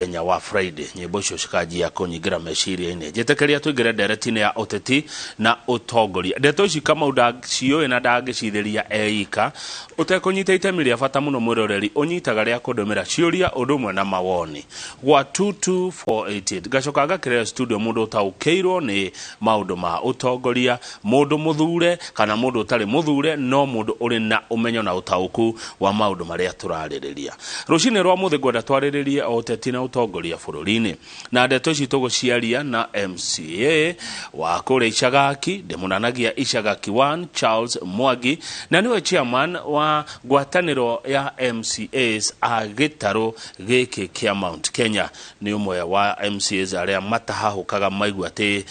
Mũthenya wa Friday nyĩmbo icio cikanjia kũnyingĩra meciria-inĩ. Njĩtĩkĩria tũingĩre ndereti-inĩ ya ũteti na ũtongoria. Ndeto ici Kamau ndaciũĩ na ndangĩcithĩria eika ũtekũnyita itemi rĩa bata mũno. Mwĩroreri ũnyitaga rĩa kũndũmĩra ciũria ũndũ ũmwe na mawoni gwa 22488. Ngacoka ngakĩrĩra studio mũndũ ũtaũkĩirwo nĩ maũndũ ma ũtongoria, mũndũ mũthure kana mũndũ ũtarĩ mũthure, no mũndũ ũrĩ na ũmenyo na ũtaũku wa maũndũ marĩa tũrarĩrĩria rũcinĩ rwa mũthĩ. Ngwenda twarĩrĩrie o ũteti na ũtongoria bũrũri-inĩ, na ndeto ici tũgũciaria na MCA wa kũrĩa Icagaki, ndĩmũnanagia Icagaki 1, Charles Mwangi, na nĩwe chairman wa ngwatanĩro ya MCAs a gĩtarũ gĩkĩ kĩa Mount Kenya. Nĩ ũmwe wa MCAs arĩa matahahũkaga maigua atĩ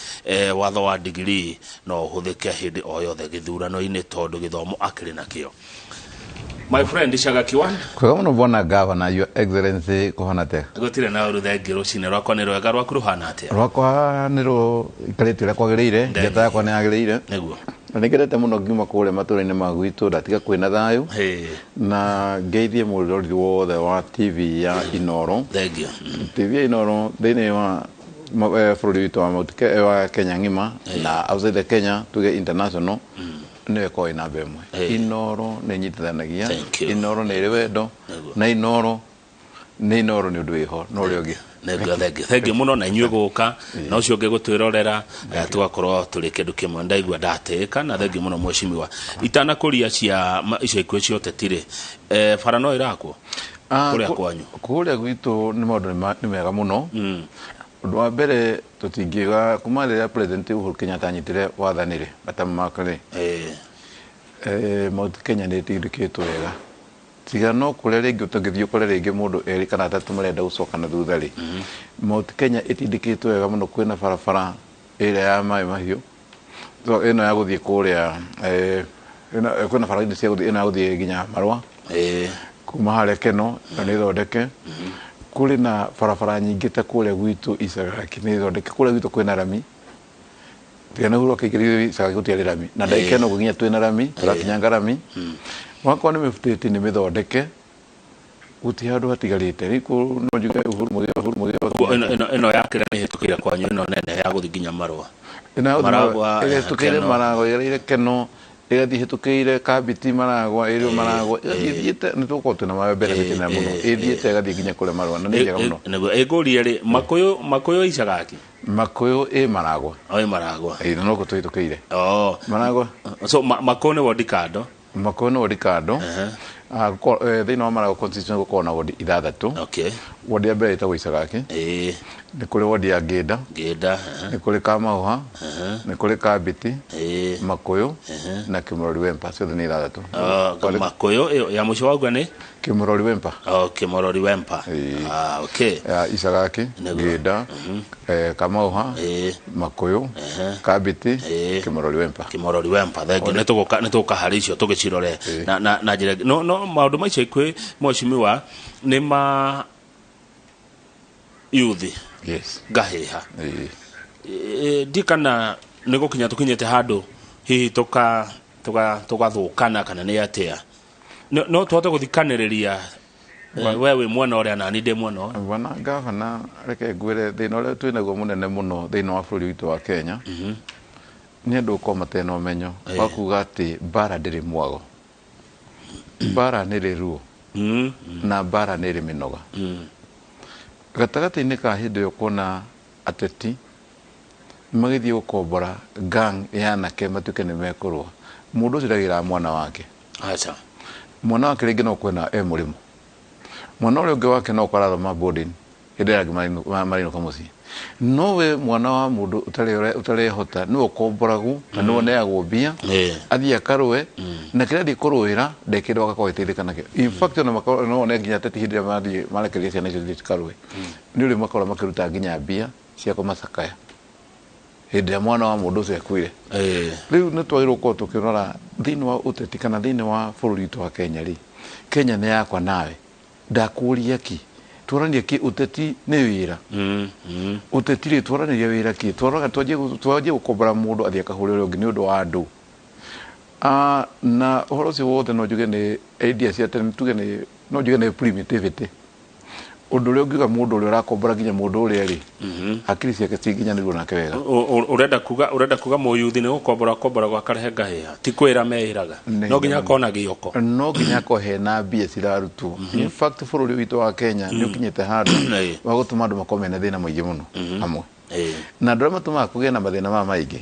watho wa degree no ũhũthĩke hĩndĩ o yothe gĩthurano-inĩ, tondũ gĩthomo akĩrĩ nakĩo. My friend, Icagaki 1. Kwega mũno, bwana Governor, Your Excellency, kũhana atĩa? Gũtirĩ na ũru, thengiũ. Rũcinĩ rwakwa nĩ rwega, rwaku rũhana atĩa? Rwakwa nĩ rũikarĩte ũrĩa kwagĩrĩire. Ndeni. Njata yakwa nĩ yagĩrĩire. Na nĩ ngenete mũno ngiuma kũrĩa matũra-inĩ ma gwitũ, ndatiga kwĩna thayũ. Na ngeithie mũrori wothe wa TV ya Inoro. Thengiũ. TV ya Inoro thĩinĩ wa bũrũri witũ wa Mount wa Kenya ng'ima na outside the Kenya, tuge international, nĩyo ĩkoragwo ĩ namba ĩmwe. Inoro nĩ ĩnyitithanagia. Thank you. Inoro nĩ ĩrĩ wendo. Na Inoro nĩ Inoro nĩ ũndũ wĩho na ũrĩa ũngĩ. Thengiũ, thengiũ, thengiũ mũno na inyuĩ gũka na ũcio ũngĩ gũtwĩrorera, tũgakorwo tũrĩ kĩndũ kĩmwe. Ndaigua ndatĩĩka na thengiũ mũno, mheshimiwa. Itanakũria cia icio ikuĩ cia ũteti rĩ, bara no ĩrakwo kũrĩa kwanyu? Kũrĩa gwitũ nĩ maũndũ nĩ mega mũno. Ũndũ wa mbere, tũtingiuga kuma rĩrĩa President Uhuru Kenyatta anyitire wathani rĩ, matamu make rĩ, Mount Kenya nĩ ĩtindĩkĩtwo wega, tiga no kũrĩa rĩngĩ ũtangĩthiĩ ũkore rĩngĩ mũndũ erĩ kana atatũ marenda gũcoka na thutha rĩ. Mount Kenya ĩtindĩkĩtwo wega mũno. Kwĩna barabara ĩrĩa ya Maĩ Mahiũ. So, ĩno ya gũthiĩ kũrĩa, kwĩna barabara cia gũthiĩ, ĩno ya gũthiĩ nginya Marũa kuma harĩa Keno, na nĩ thondeke. Kũrĩ na barabara nyingĩ ta kũrĩa gwitũ Icagaki nĩ thondeke. Kũrĩa gwitũ kwĩna rami, tiga nĩ Uhuru akĩingĩrire Icagaki gũtiarĩ rami, na ndagĩka ĩno nginya twĩna rami, tũrakinyanga rami. Wakorwo nĩ mĩbutĩti nĩ mĩthondeke, gũtirĩ handũ hatigarĩte. Rĩu no njuge Uhuru Muigai, Uhuru Muigai wa Ũguo Kenyatta. Ĩno ya kĩrĩa nĩ ĩhĩtũkĩire kwanyu, ĩno nene ya gũthiĩ nginya Marũa? Ĩno ya gũthiĩ Maragwa, ĩhĩtũkĩire Keno. Maragwa, ĩgereire Keno, ĩgathiĩ ĩhĩtũkĩire Kambiti, Maragwa, ĩrĩ Maragwa, ĩgathiĩ ĩthiĩte. Nĩ tũgũkorwo twĩna ma benefit na mũno, ĩthiĩte ĩgathiĩ nginya kũrĩa Marũa, na nĩ njega mũno. Nĩguo ĩngũrie rĩ, Makũyũ, Makũyũ Icagaki? Makũyũ ĩ Maragwa. O ĩ Maragwa. Ĩ, na nokuo tũhĩtũkĩire. Maragwa. So Makũyũ nĩ wondi kando? Makũyũ nĩ wodi kando. Thĩinĩ wa Maragwa constituency gũkoragwo na wodi ithathatũ. Wodi ya mbere ĩtagwo Icagaki. Nĩ kũrĩ wodi ya Ngĩnda. Ngĩnda. Nĩ kũrĩ Kamahũha, nĩ kũrĩ Kambiti, Makũyũ na Kĩmũrori Wempa. Ciothe nĩ ithathatũ. Makũyũ ĩyo ya mũico wauga nĩ? Kĩmũrori Wempa. Oh, Kĩmũrori Wempa. Ah, okay. Ya Icagaki, Ngĩnda, Kamahũha, Makũyũ, Kambiti, Kĩmũrori Wempa. Kĩmũrori Wempa, thengiũ. Nĩ tũgũka harĩ icio tũgĩcirore na njĩra ĩngĩ. No maũndũ ma ica ikuhĩ, mheshimiwa, nĩ ma youth. Ngahĩha. Ndi kana nĩ gũkinya tũkinyĩte handũ hihi tũgathũkana kana nĩ atĩa? No tũhote gũthikanĩrĩria, we wĩ mwena ũrĩa nani ndĩ mwena ũyũ? Bwana Gavana, reke ngwĩre thĩna ũrĩa twĩnaguo mũnene mũno thĩinĩ wa bũrũri witũ wa Kenya nĩ andũ gũkorwo matarĩ na ũmenyo wa kuga atĩ mbara ndĩrĩ mwago, mbara nĩ ĩrĩ ruo na mbara nĩ ĩrĩ mĩnoga. Gatagatĩ-inĩ ka hĩndĩ ĩyo kuona ateti magĩthiĩ gũkombora gang ya anake matuĩke nĩ mekũrũa, mũndũ ũcio ndagĩraga mwana wake. Aca. Mwana wake rĩngĩ no kwena e mũrĩmo, mwana ũrĩa ũngĩ wake no karathoma boarding, hĩndĩ ĩrĩa angĩ marĩinũka mũciĩ. No we mwana wa mũndũ ũtarehota nĩwe ũkomboragwo na nĩwe ũneagwo mbia athiĩ akarũe, na kĩrĩa athiĩ kũrũĩra ndekĩrwo agakorwo agĩteithĩka nakĩo. In fact, ona makorwo no one nginya ateti hĩndĩ ĩrĩa mathiĩ marekereria ciana icio ithiĩ cikarũe, nĩ ũrĩ makorwo makĩruta nginya mbia cia kũmacakaya hĩndĩ ĩrĩa mwana wa mũndũ ũcio akuire. Rĩu nĩ twagĩrĩirwo gũkorwo tũkĩrora thĩinĩ wa ũteti kana thĩinĩ wa bũrũri witũ wa Kenya rĩ, Kenya nĩ yakwa nawe, ndakũria ki twaranie ki ũteti nĩ wĩra. Ũteti rĩ, twaranĩria wĩra ki twaraga twanjie gũkombora mũndũ athiĩ akahũre ũrĩa ũngĩ nĩ ũndũ wa andũ. Na ũhoro ũcio wothe no njuge nĩ idea cia tene, tuge nĩ no njuge nĩ primitivity. Ũndũ ũrĩa ũngiuga mũndũ ũrĩa ũrakombora nginya mũndũ ũrĩa rĩ, hakiri ciake citinginyanĩirwo nake wega. Ũrenda kuga mũyuthi nĩ gũkombora kombora gwakarehe ngahĩha, ti kwĩra meĩraga? Nĩ. No nginya akona gĩoko. No nginya akorwo hena mbia cirarutwo. In fact, bũrũri witũ wa Kenya nĩ ũkinyĩte handũ wa gũtũma andũ makorwo mena thĩna mũingĩ mũno hamwe, na andũ arĩa matũmaga kũgĩe na mathĩna maya maingĩ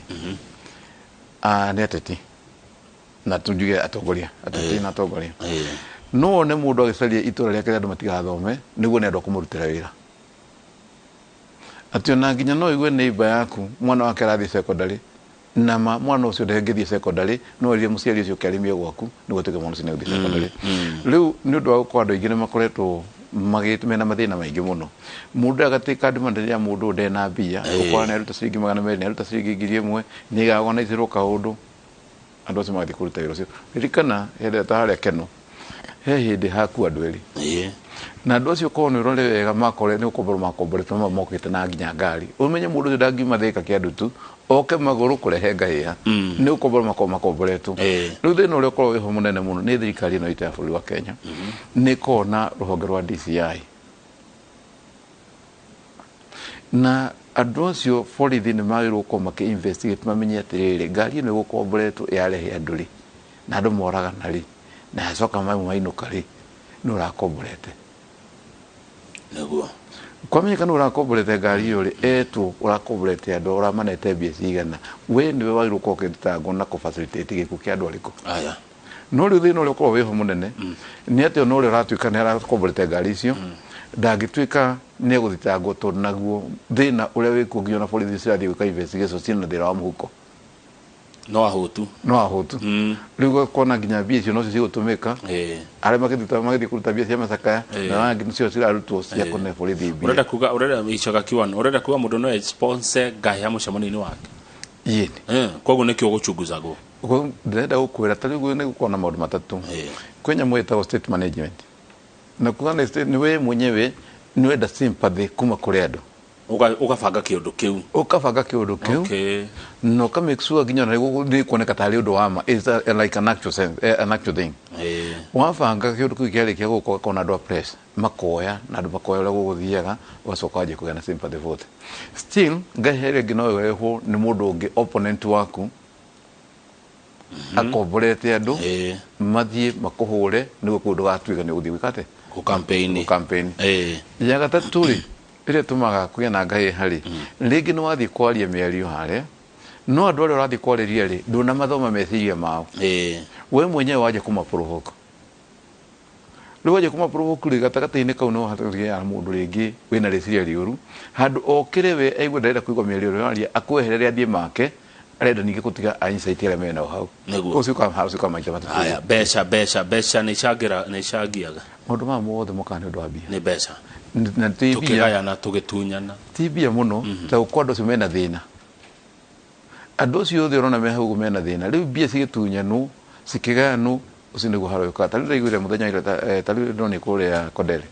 nĩ ateti, na tunjuge atongoria, ateti na atongoria. No wone mũndũ agĩcaria itũra rĩake rĩa andũ matigathome nĩguo nĩ andũ a kũmũrutĩra wĩra, atĩ ona nginya no igue neighbor yaku mwana wake arathiĩ secondary, na ma mwana ũcio ndangĩthiĩ secondary, no erire mũciari ũcio ũke gwaku nĩguo tuĩke mwana ũcio nĩegũthiĩ secondary. Rĩu nĩ ũndũ wa gũkorwo andũ aingĩ nĩ makoretwo magĩte mena mathĩna maingĩ mũno, mũndũ agatĩka andũ ya mũndũ ũyũ ndena mbia, ũkora nĩ aruta ciringi 200, nĩ aruta ciringi 1000, nĩ organizerwo kaũndũ, andũ acio magathiĩ kũruta wĩra ũcio. Ririkana hĩndĩ ta harĩa Keno he hĩndĩ haku andũ erĩ, na andũ acio korwo nĩ ũrore wega makore nĩ gũkomborwo makomboretwo, mokĩte na nginya ngari. Ũmenye mũndũ ũcio ndangiuma Thĩka kĩandutu oke magũrũ kũrehe ngahĩha, nĩ gũkomborwo makorwo makomboretwo. Rĩu thĩna ũrĩa ũkorwo wĩho mũnene mũno nĩ thirikari ĩno itũ ya bũrũri wa Kenya nĩ ĩkoragwo na rũhonge rwa DCI, na andũ acio borithi nĩ magĩrĩirwo gũkorwo makĩ investigate mamenye atĩrĩrĩ, ngari ĩno ĩgũkomboretwo yarehe andũ rĩ, na andũ moragana rĩ, na yacoka mamwe mainũka rĩ, nĩ ũrakomborete? Nĩguo. Kwamenyeka nĩ ũrakomborete ngari ĩyo rĩ, etwo ũrakomborete andũ, ũramanete mbia cigana, we nĩwe wagĩrĩirwo gũkorwo ũkĩthitangwo na kũ-facilitate gĩkuũ kĩa andũ arĩkũ. Aya. No rĩu thĩna ũrĩa ũkoragwo wĩho mũnene nĩ atĩ ona ũrĩa ũratuĩka nĩ arakomborete ngari icio ndangĩtuĩka nĩ egũthitangwo, tondũ naguo thĩna ũrĩa wĩkuo nginya ona borithi cirathiĩ gwĩka investigation ciĩna thĩna wa mũhuko. No ahũtu. No ahũtu. Rĩu ũgakona nginya mbia icio nocio cigũtũmĩka, arĩa magĩthiĩ magĩthiĩ kũruta mbia cia macakaya, na angĩ nĩcio cirarutwo cia kũne borithi mbia. Ũrenda kuga, ũrenda icoga kiwano, ũrenda kuga mũndũ no sponsor ngahĩha mũcemanio-inĩ wake? Yĩni. Koguo nĩkĩo gũchunguzagwo. Ndĩrenda gũkwĩra ta rĩu nĩ gũkorwo na maũndũ matatũ. Kwĩ nyamũ ĩtagwo state management, na kuga nĩ state, nĩ we mwenyewe nĩ wenda sympathy kuma kũrĩ andũ. Ũgabanga kĩũndũ kĩu. Ũkabanga kĩũndũ kĩu na ũka make sure nginya ona nĩ kuoneka tarĩ ũndũ wa ma. It's like an actual sense, an actual thing. Wabanga kĩũndũ kĩu, kĩarĩkia gũka ũkona andũ a press makoya, na andũ makoya ũrĩa gũgũthiaga, ũgacoka wanjie kũgĩa na sympathy vote. Still ngahĩha ĩrĩa ĩngĩ no ĩrehwo nĩ mũndũ ũngĩ, opponent waku, akomborete andũ mathiĩ makũhũre nĩguo kũu ndũgatuĩke nĩ ũgũthiĩ gwĩka atĩa? Gũ campaign. Campaign. Ya gatatũ rĩ, ĩrĩa ĩtũmaga kũgĩa na ngahĩha rĩ, rĩngĩ nĩ wathiĩ kwaria mĩario harĩa, no andũ arĩa ũrathiĩ kwarĩria rĩ, ndũnamathoma meciria mao. We mwenyewe wanjia kũmaprovoke. Rĩu wanjia kũmaprovoke rĩ, gatagatĩ-inĩ kau no hatũgĩa mũndũ rĩngĩ wĩna rĩciria rĩũru, handũ okĩre we aigue ndarenda kũigua mĩario ĩrĩa ũraria, akweherere athiĩ make, arenda ningĩ gũtiga a insight arĩa mena hau. Ũcio ũka maita matatũ. Aya, mbeca, mbeca, mbeca nĩ icangĩra, nĩ icangĩaga. Maũndũ maya mothe mokaga nĩ ũndũ wa mbia. Nĩ mbeca. Na ti mbia. Tũkĩgayana, tũgĩtunyana. Ti mbia mũno, ta gũkorwo andũ acio mena thĩna, andũ acio othe ũrona me hau ũguo mena thĩna. Rĩu mbia cigĩtunyanwo, cikĩgayanwo, ũcio nĩguo haroĩkaga. Ta rĩu ndaiguire mũthenya ira, ta rĩu ndonire kũrĩa Kondere,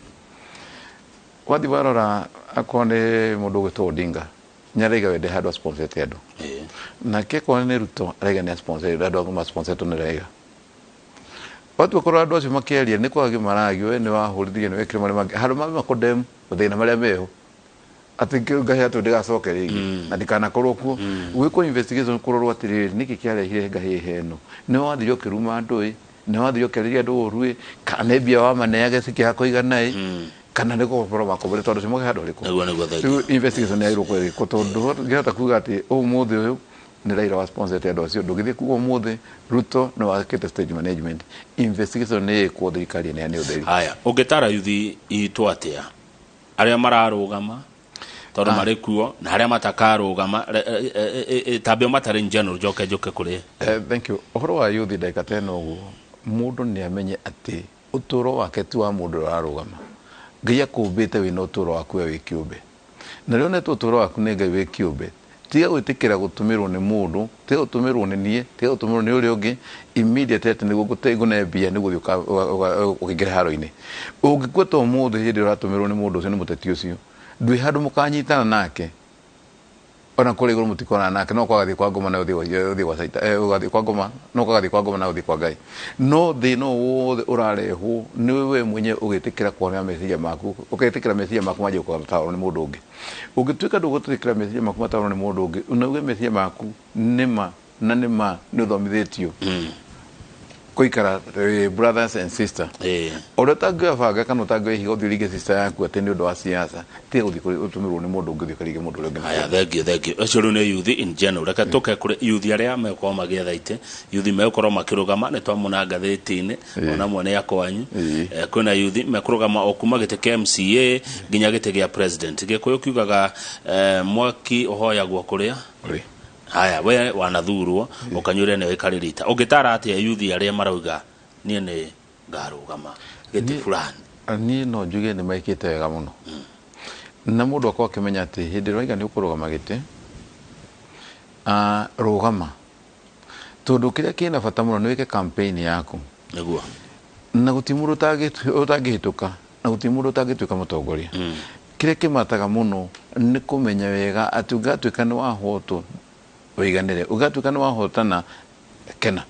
wathiĩ warora akorwo nĩ mũndũ ũgwĩtwo Odinga, nĩ araiga we ndĩ handũ asponsorete andũ. Nake akorwo nĩ Ruto, araiga nĩ asponsorete andũ, masponsoretwo nĩ Raila. Watua kũrora andũ acio makĩaria nĩ kwagĩ maragio, we nĩ wahũrithirie, nĩ wekire marĩa mangĩ, handũ mambe makondem mathĩna marĩa meho, atĩ ngahĩha tũ ndĩgacoke rĩngĩ na ndikanakorwo kuo, gwĩkwo investigation, kũrorwo atĩrĩrĩ, nĩkĩ kĩarehire ngahĩha ĩno? Nĩ wathire ũkĩruma andũ ĩ, nĩ wathire ũkĩarĩria andũ ũru ĩ, kana nĩ mbia wamaneage cikĩaga kũigana ĩ, kana nĩ gũkorwo makombore, tondũ cimoke handũ harĩkũ? Nĩguo, thengiũ. Rĩu investigation nĩ yagĩrĩirwo kwĩrĩkwo, tondũ ngĩhota kuga atĩ ũmũthĩ ũyũ nĩ Raila wa sponsorete andũ acio, ndũngĩthiĩ kuga ũmũthĩ Ruto nĩ wakĩte stage management. Investigation nĩ ĩkwo, thirikari ĩneane ũtheri. Haya, ũngĩtara yuthi itũ atĩa, arĩa mararũgama tondũ marĩ kuo, na arĩa matakarũgama, tambio matarĩ in general, njoke njoke kũrĩ Thank you. Ũhoro wa youth, ndagĩka ta ĩno ũguo, mũndũ nĩ amenye atĩ ũtũũro wake ti wa mũndũ ũrĩa ũrarũgama. Ngai akũmbĩte wĩna ũtũũro waku we wĩ kĩũmbe, na rĩrĩa ũnetwo ũtũũro waku nĩ Ngai wĩ kĩũmbe, tiga gwĩtĩkĩra gũtũmĩrwo nĩ mũndũ, tiga gũtũmĩrwo nĩ niĩ, tiga gũtũmĩrwo nĩ ũrĩa ũngĩ immediate atĩ nĩguo ngũne mbia nĩguo ũthiĩ ũkĩingĩre haro-inĩ. Ũngĩkua ta ũmũthĩ, hĩndĩ ĩrĩa ũratũmĩrwo nĩ mũndũ ũcio, nĩ mũteti ũcio, ndwĩ handũ mũkanyitana nake. Ona kũrĩa igũrũ mũtikonana nake, no kwagathiĩ kwa ngoma na ũthiĩ gwa Saita, ũgathiĩ kwa ngoma, no kwagathiĩ kwa ngoma na ũthiĩ kwa Ngai. No thĩna wothe ũrarehwo nĩ we mwenyewe ũgĩtĩkĩra kuona meciria maku, ũgetĩkĩra meciria maku manjie gũtaũrwo nĩ mũndũ ũngĩ. Ũngĩtuĩka ndũgũtĩkĩra meciria maku mataũrwo nĩ mũndũ ũngĩ, na uge meciria maku nĩma na nĩma nĩ ũthomithĩtio kũikara brothers and sister. Ũrĩa ũtangĩbanga kana ũtangĩoya ihiga ũthiĩ ũringe sister yaku atĩ nĩ ũndũ wa siasa, tiga gũthiĩ ũtũmĩrwo nĩ mũndũ ũngĩ ũthiĩ ũkaringe mũndũ ũrĩa ũngĩ. Haya, thank you, thank you. Ũcio rĩu nĩ youth in general. Reke tũke kũrĩ youth arĩa megũkorwo magĩetha itĩ, youth megũkorwo makĩrũgama, nĩ twamona ngathĩti-inĩ, ona amwe nĩ akwanyu. Kwĩna youth mekũrũgama o kuma gĩtĩ kĩa MCA nginya gĩtĩ gĩa president. Gĩkũyũ kiugaga mwaki ũhoyagwo kũrĩa. Haya, we wanathurwo ũkanyuĩre nĩ wĩkarĩrĩte rita. Ũngĩtara atĩa youth arĩa marauga niĩ nĩ ngarũgama gĩtĩ fulani? Niĩ no njuge nĩ mekĩte wega mũno. Na mũndũ akorwo akĩmenya atĩ hĩndĩ ĩrĩa waiga nĩ ũkũrũgama gĩtĩ, rũgama. Tondũ kĩrĩa kĩna bata mũno nĩ wĩke campaign yaku. Nĩguo. Na gũtirĩ mũndũ ũtangĩhĩtũka, na gũtirĩ mũndũ ũtangĩtuĩka mũtongoria. Kĩrĩa kĩmataga mũno nĩ kũmenya wega atĩ ũngĩgatuĩka nĩ wahotwo ũiganĩre, ũngĩgatuĩka nĩ wahotana kena.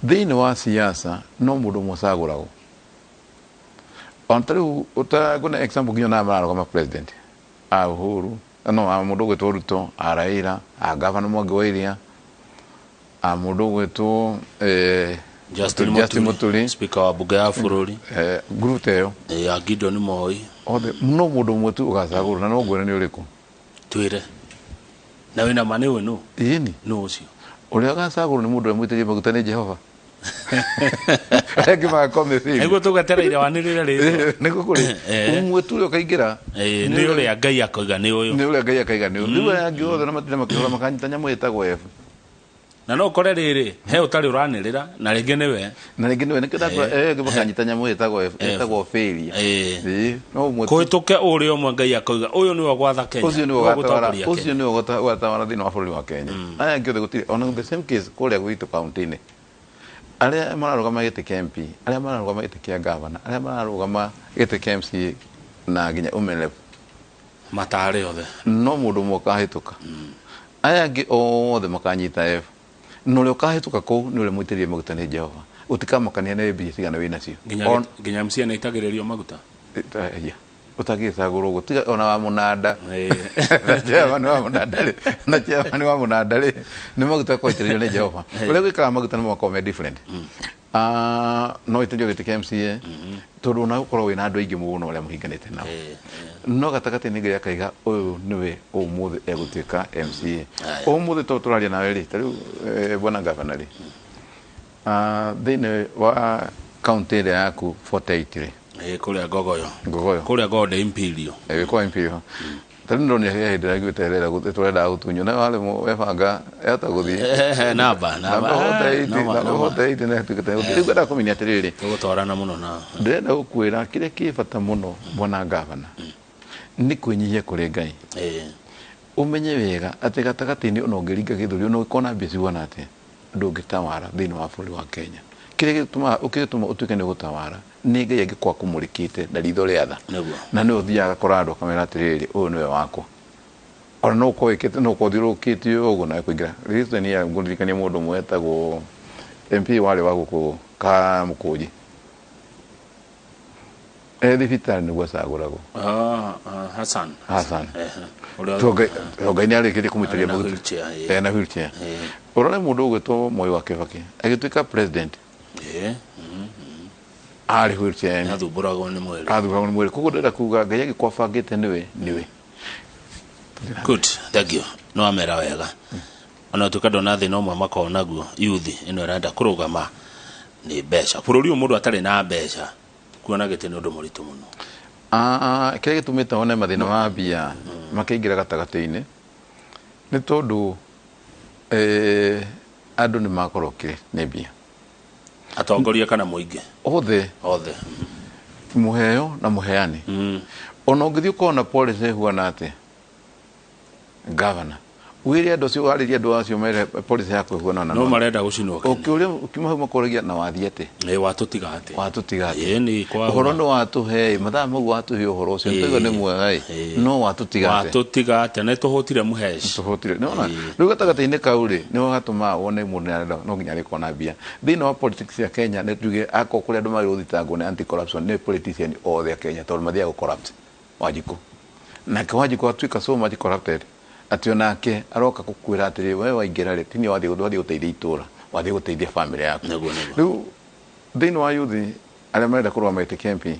Thĩinĩ wa siasa no mũndũ ũmwe ũcagũragwo. Ona ta rĩu ngũne example nginya ona aya mararũgama president, a Uhuru, no a mũndũ ũgwĩtwo Ruto, a Raila, a Gavana Mwangi wa Iria, a mũndũ ũgwĩtwo Justin Muturi, speaker wa bunge ya bũrũri, group ta ĩyo. Ya Gideon Moi. Othe no mũndũ ũmwe tu ũgacagũrwo, na no ngwĩre nĩ ũrĩkũ. Twĩre. Na wĩna ma nĩ ũĩ nũ? Ĩni. Nũ ũcio? Ũrĩa ũgacagũrwo nĩ mũndũ ũrĩa mũitĩrĩrie maguta nĩ Jehova. Arĩa angĩ magakorwo me fail. Nĩguo tũgetereire wanĩrĩre rĩtwa. Nĩguo kũrĩ. Ũmwe tu ũrĩa ũkaingĩra. Nĩ ũrĩa Ngai akoiga nĩ ũyũ. Nĩ ũrĩa Ngai akaiga nĩ ũyũ. Rĩu aya angĩ othe na matinda makĩhũra makanyita nyamũ ĩtagwo F. Na no ũkore rĩrĩ, he ũtarĩ ũranĩrĩra, na rĩngĩ nĩwe. Na rĩngĩ nĩwe, nĩkĩo ndakora, angĩ makanyita nyamũ ĩtagwo F, ĩtagwo failure. No ũmwe tu. Kũhĩtũke ũrĩa ũmwe Ngai akoiga, ũyũ nĩwe ũgwatha Kenya. Ũcio nĩwe Nĩwe ũgatawara, ũgũtongoria ũcio Kenya. nĩwe ũgatawara thĩinĩ wa bũrũri wa Kenya. Aya angĩ othe gũtirĩ, ona the same case kũrĩa gwitũ kaunti-inĩ. Arĩa mararũgama gĩtĩ kĩa MP, arĩa mararũgama gĩtĩ kĩa gavana, arĩa mararũgama gĩtĩ kĩa MCA na nginya UMLF. Matarĩ othe. No mũndũ ũmwe ũkahĩtũka. Aya angĩ othe makanyita F. Na ũrĩa ũkahĩtũka kũu nĩ ũrĩa mũitĩrĩrie maguta nĩ Jehova. Ũtikamakania nĩ mbia cigana wĩ nacio. Nginya nginya MCA nĩ aitagĩrĩrio maguta? Ya. Ũtangĩcagũrwo ũguo. Tiga ona wa mũnanda. Na chairman wa mũnanda rĩ. Na chairman wa mũnanda rĩ. Nĩ maguta gũitĩrĩrio nĩ Jehova. Ũrĩa gwĩkaga maguta nĩ makoragwo me different. No ĩtĩrĩrio gĩtĩ kĩa MCA, tondũ ona ũkorwo wĩna andũ aingĩ mũno arĩa mũhinganĩte nao. No gatagatĩ-inĩ Ngai akaiga ũyũ nĩwe ũmũthĩ egũtuĩka MCA. Ũmũthĩ tondũ tũraria nawe rĩ, ta rĩu bwana gavana rĩ, thĩinĩ wa kaunti ĩrĩa yaku 48 rĩ. Kũrĩa Ngogoyo. Ngogoyo. Kũrĩa Ngogoyo ndĩ Imperial. Wĩ kwa Imperial. Ta rĩu ndĩronire he hĩndĩ ndĩraiguĩte tũrendaga gũtunywo. Na warĩ webanga yahota gũthiĩ. Namba, namba. Namba 48, Namba, namba namba. 48 nĩ yatuĩkĩte gũthiĩ. Rĩu ngwenda kũmenya atĩrĩrĩ. Tũgũtwarana mũno na. Ndĩrenda gũkwĩra kĩrĩa kĩ bata mũno bwana gavana nĩ kwĩnyihia kũrĩ Ngai. Ũmenye wega atĩ gatagatĩ-inĩ ona ũngĩringa gĩthũri ona ũngĩkorwo na mbia cigana atĩa ndũngĩtawara thĩinĩ wa bũrũri wa Kenya. Kĩrĩa gĩtũmaga ũkĩtũma ũtuĩke nĩ ũgũtawara nĩ Ngai angĩkorwo akũmũrĩkĩte na ritho rĩa tha. Na nĩwe ũthiaga agakora andũ akamera atĩrĩrĩ, ũyũ nĩwe wakwa. Ona no ũkorwo wĩkĩte, no ũkorwo ũthiũrũrũkĩtio ũguo nawe kũingĩra. Rĩrĩa niĩ ngũririkania mũndũ ũmwe wetagwo MP warĩ wa gũkũ Kamũkũnji. Thibitarĩ nĩguo acagũragwo. Hassan. Hassan. Ũrĩa To Ngai nĩ arĩkĩtie kũmũitĩrĩria Arĩ na maguta. wheelchair, Na wheelchair. Ũrore mũndũ ũgwĩtwo Moi wa Kibaki agĩtuĩka president. Arĩ wheelchair. Athumbũragwo nĩ mwĩrĩ. Athumbũragwo nĩ mwĩrĩ. Koguo ndĩrenda kuga Ngai angĩkorwo abangĩte nĩwe, nĩwe. Good, thank you. No amera wega. Ona tuĩka ndona thĩna ũmwe makoragwo naguo, youth ĩno ĩrenda kũrũgama nĩ mbeca. Bũrũri ũyũ mũndũ atarĩ na mbeca kuona gĩtĩ nĩ ũndũ mũritũ mũno. Kĩrĩa gĩtũmĩte one mathĩna ma mbia makĩingĩra gatagatĩ-inĩ nĩ tondũ andũ nĩ makorokire nĩ mbia. Atongoria kana mũingĩ? Othe. Othe. Mũheo na mũheani. Ona ũngĩthiĩ ũkona policy ĩhuana atĩa? Governor. Wĩre andũ acio, warĩrie andũ acio, mere policy yaku ĩhuana na no marenda gũcinwo Kenya. Ũkĩũria ũkiuma hau makũragia na wathiĩ atĩ Ĩ watũtiga atĩ. Watũtiga atĩ. Ĩ nĩ kwa Ũhoro nĩ watũhe mathaa mau, watũhe ũhoro ũcio nĩtwaigua nĩ mwega ĩ, no watũtiga atĩ. Watũtiga atĩ nĩ tũhũtire mũheci. Tũhũtire nĩwona rĩu gatagatĩ-inĩ kau rĩ, nĩho gatũmaga wone mũndũ nĩarenda no nginya arĩkorwo na mbia thĩinĩ wa politics ya Kenya. Nĩ tuge akorwo kũrĩ andũ magĩrĩirwo gũthitangwo nĩ anti corruption, nĩ politician othe a Kenya, tondũ mathiaga gũ corrupt Wanjikũ. Nake Wanjikũ atuĩka so much corrupted atĩ onake aroka gũkwĩra atĩrĩ, we waingĩra rĩ, tini wathiĩ wathiĩ gũteithia itũra, wathiĩ gũteithia family yaku. Nĩguo, nĩguo. Rĩu thĩinĩ wa youth arĩa marenda kũrũgama gĩtĩ kĩa MP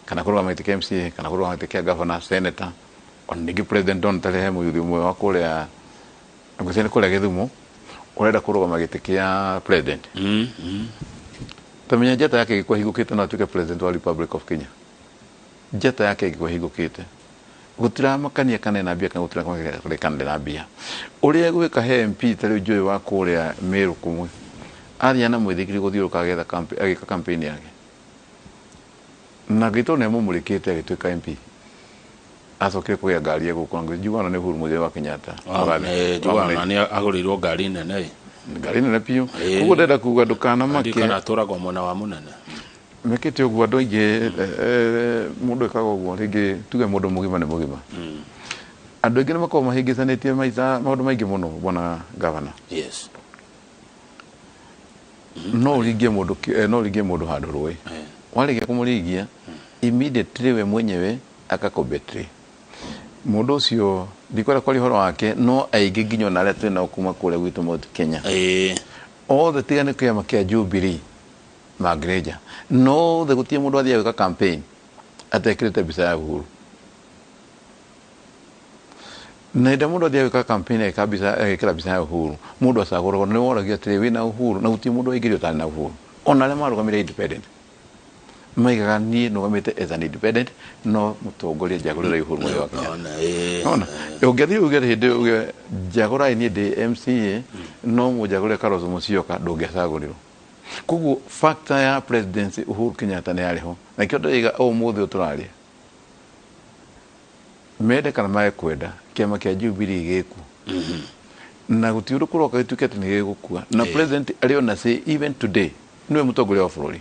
kana kũrũgama gĩtĩ kĩa MCA kana kũrũgama gĩtĩ kĩa governor, senator, ona ningĩ president, Don tarĩ he mũyuthi ũmwe wa kũrĩa, ngwĩciria nĩ kũrĩa Gĩthumo, ũrenda kũrũgama gĩtĩ kĩa president. Tamenya njata yake ĩngĩkorwo ĩhingũkĩte, no atuĩke president wa Republic of Kenya. Njata yake ĩngĩkorwo ĩhingũkĩte, gũtiramakania kana ena mbia kana gũtiramakania kana ndena mbia. Ũrĩa egwĩka he MP ta rĩu njũĩ wa kũrĩa Meru kũmwe athiĩ na mũithikiri gũthiũrũrũka agĩetha agĩka campaign yake, na ngĩtwo nĩ amũmũrĩkĩte agĩtuĩka MP. Acokire kũgĩa ngari egũkũ na njiguana nĩ Uhuru Muigai wa Kenyatta. Njiguaga nĩ agũrĩirwo ngari nene ĩ. Ngari nene biũ. Koguo ndĩrenda kuga ndũkanamake. Kana atũragwo mwena wa mũnene. Mekĩte ũguo andũ aingĩ, mũndũ ekaga ũguo rĩngĩ, tuge mũndũ mũgima nĩ mũgima. Andũ aingĩ nĩ makoragwo mahĩngĩcanĩtie maica maũndũ maingĩ mũno, bwana gavana. No ũringie mũndũ no ũringie mũndũ handũ rũĩ. Warĩkia kũmũringia, immediately we mwenyewe akakũbetray. Mũndũ ũcio ndikwenda kwaria ũhoro wake, no aingĩ nginya ona arĩa twĩ nao kuma kũrĩa gwitũ Mount Kenya, othe tiga nĩ kĩama kĩa Jubilee mangĩrĩnja, no othe gũtirĩ mũndũ athiaga gwĩka campaign atekĩrĩte mbica ya Uhuru. Na hĩndĩ ĩrĩa mũndũ athiaga gwĩka campaign agĩka mbica, agĩkĩra mbica ya Uhuru, mũndũ acagũragwo nĩ woragia atĩrĩ, wĩna Uhuru? Na gũtirĩ mũndũ waingĩrio ũtarĩ na Uhuru. Ona arĩa marũgamire independent maigaga, niĩ nũgamĩte as an independent, no mũtongoria njagũrĩra Uhuru Muigai wa Kenyatta. Ona, ĩ. Ona ũngĩathiĩ uge hĩndĩ ĩyo uge njagũrai niĩ ndĩ MCA no mũnjagũre Kalonzo Musyoka, ndũngĩacagũrirwo. Koguo factor ya presidency Uhuru Kenyatta nĩ yarĩ ho, na nĩkĩo ndĩroiga ũmũthĩ ũyũ tũraria, mende kana mage kwenda, kĩama kĩa Jubilee gĩkuo na gũtirĩ ũndũ kũroka gĩtuĩke atĩ nĩ gĩgũkua na president arĩ ona say even today nĩwe mũtongoria wa bũrũri,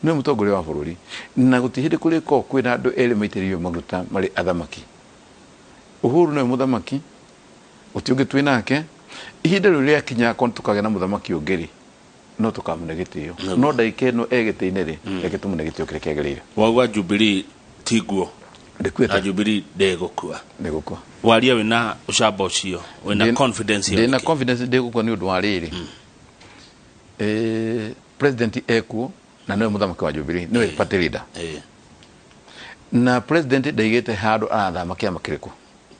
nĩwe mũtongoria wa bũrũri, na gũtirĩ hĩndĩ kũrĩkorwo kwĩna andũ erĩ maitĩrĩirio maguta marĩ athamaki. Uhuru nĩwe mũthamaki, gũtirĩ ũngĩ twĩ nake. Ihinda rĩu rĩakinya akorwo tũkagĩa na mũthamaki ũngĩ rĩ, no tũkamũne gĩtĩo, no ndagĩka ĩno e gĩtĩ-inĩ rĩ, reke tũmũne gĩtĩo kĩrĩa kĩagĩrĩire. Wauga Jubilee ti nguo na Ndĩkuĩte. Jubilee ndĩgũkua. Ndĩgũkua. Waria wĩna ũcamba ũcio, wĩna confidence ĩyo ndĩna nĩkĩ? Confidence ndĩgũkua nĩ ũndũ wa rĩrĩ, president ekuo na nĩwe mũthamaki wa Jubilee, nĩwe party leader. Na president ndaigĩte handũ arathama kĩama kĩrĩkũ.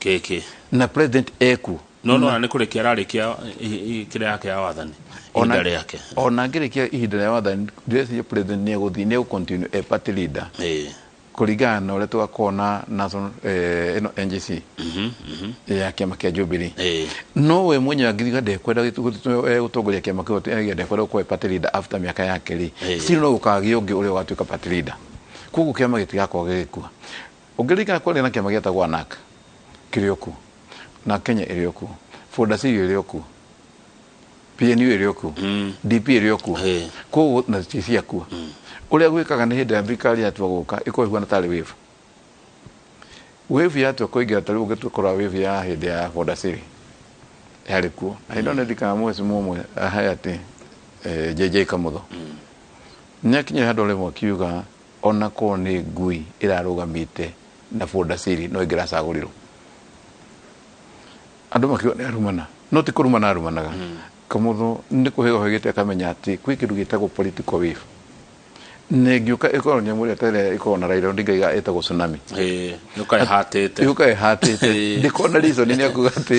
Kĩkĩ. Na president ekuo. No nĩ kũrĩkia ararĩkia kĩrĩa yake ya wathani, ihinda rĩake. Ona angĩrĩkia ihinda rĩa wathani, ndĩreciria president nĩ egũthiĩ, nĩ egũcontinue e party leader kũringana na ũrĩa tũgakorwo na national ĩno NGC ya kĩama kĩa Jubilee. No we mwenyewe angĩthiga ndekwenda gũtongoria kĩama kĩu, ndekwenda gũkorwo e party leader after mĩaka yake rĩ, still no gũkagĩa ũngĩ ũrĩa ũgatuĩka party leader. Koguo kĩama gĩtigakorwo gĩgĩkua. Ũngĩririkana kwarĩ na kĩama gĩetagwo ANAC kĩrĩ o kuo, na Kenya ĩrĩ o kuo, FODASIRI ĩrĩ o kuo, PNU ĩrĩ o kuo, DP ĩrĩ o kuo. Koguo na ti ciakua. Ũrĩa gwĩkaga nĩ hĩndĩ ya thirikari yatua gũka ĩkorwo ĩhuana tarĩ wave, wave yatua kũingĩra. Ta rĩu ũngĩtua kũrora wave ya hĩndĩ ya FODASIRI yarĩ kuo, na hĩndĩ ĩyo nĩndirikanaga mheshimiwa ũmwe Hayati JJ Kamutho nĩakinyire handũ rĩmwe akiuga ona korwo nĩ ngui ĩrarũgamĩte na FODASIRI no ĩngĩracagũrirwo. Andũ makiuga nĩ arumana, no ti kũrumana arumanaga. Kamutho nĩ kũhĩga ohĩgĩte akamenya atĩ kwĩ kĩndũ gĩtagwo political wave, na ĩngĩũka ĩkorwo nyamũ ĩrĩa ta ĩrĩa ĩkoragwo na Raila Odinga ĩtagwo tsunami. Ĩ, yũka ĩhatĩte. Yũka ĩhatĩte, ndĩkorwo na reason nĩ akuga atĩ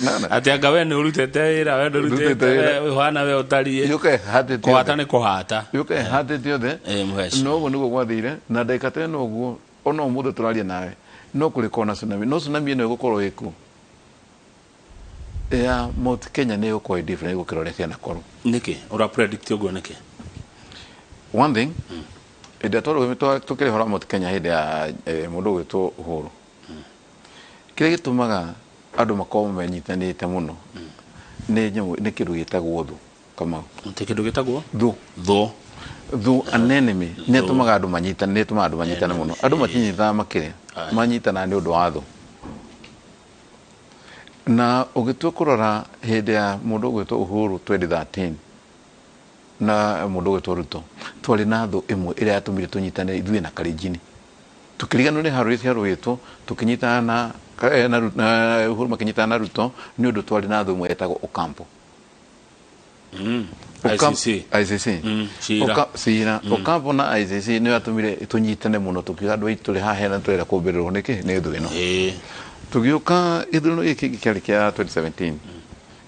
Nona. Atĩ anga we nĩ ũrutĩte wĩra, we ndũrutĩte. Ndũrutĩte wĩra. We ũhana we ũtariĩ. Yũka ĩhatĩte Kũhata othe. nĩ kũhata. Yũka ĩhatĩte othe. Ĩ, mũheci. No ũguo nĩguo gwathire, na ndagĩka ta ĩno ũguo ona ũmũthĩ tũraria nawe no kũrĩkorwo na tsunami, no tsunami ĩno ĩgũkorwo ĩkuo ya Mount Kenya nĩ ĩgũkorwo ĩ different gũkĩra ũrĩa cianakorwo. Nĩkĩ ũra predict ũguo, nĩkĩ? One thing, hĩndĩ ĩrĩa tũkĩrĩ ũhoro wa Mount Kenya hĩndĩ ya mũndũ ũgwĩtwo Uhuru. Kĩrĩa gĩtũmaga andũ makorwo menyitanĩte mũno nĩ nyamũ, nĩ kĩndũ gĩtagwo thũ, Kamau. Nĩ kĩndũ gĩtagwo thũ. Thũ. Thũ, an enemy, nĩ ĩtũmaga andũ manyitane, nĩ ĩtũmaga andũ manyitane mũno. Andũ matinyitanaga makĩria, manyitanaga nĩ ũndũ wa thũ. Na ũgĩtua kũrora hĩndĩ ya mũndũ ũgwĩtwo Uhuru 2013 na mũndũ ũgwĩtwo Ruto, twarĩ na thũ ĩmwe ĩrĩa yatũmire tũnyitane ithuĩ na Kalenjin, tũkĩriganwo nĩ haro ciarũĩtwo, tũkĩnyitana na Uhuru, makĩnyitana na Ruto nĩ ũndũ twarĩ na thũ ĩmwe yetagwo Ocampo. ICC. ICC. Cira. Cira Ocampo na ICC nĩ yatũmire tũnyitane mũno, tũkiuga andũ aitũ tũrĩ haha hena tũrenda kũmbĩrĩrwo nĩkĩ nĩ thũ ĩno. Tũgĩũka gĩthurano gĩkĩ kĩngĩ kĩarĩ kĩa 2017,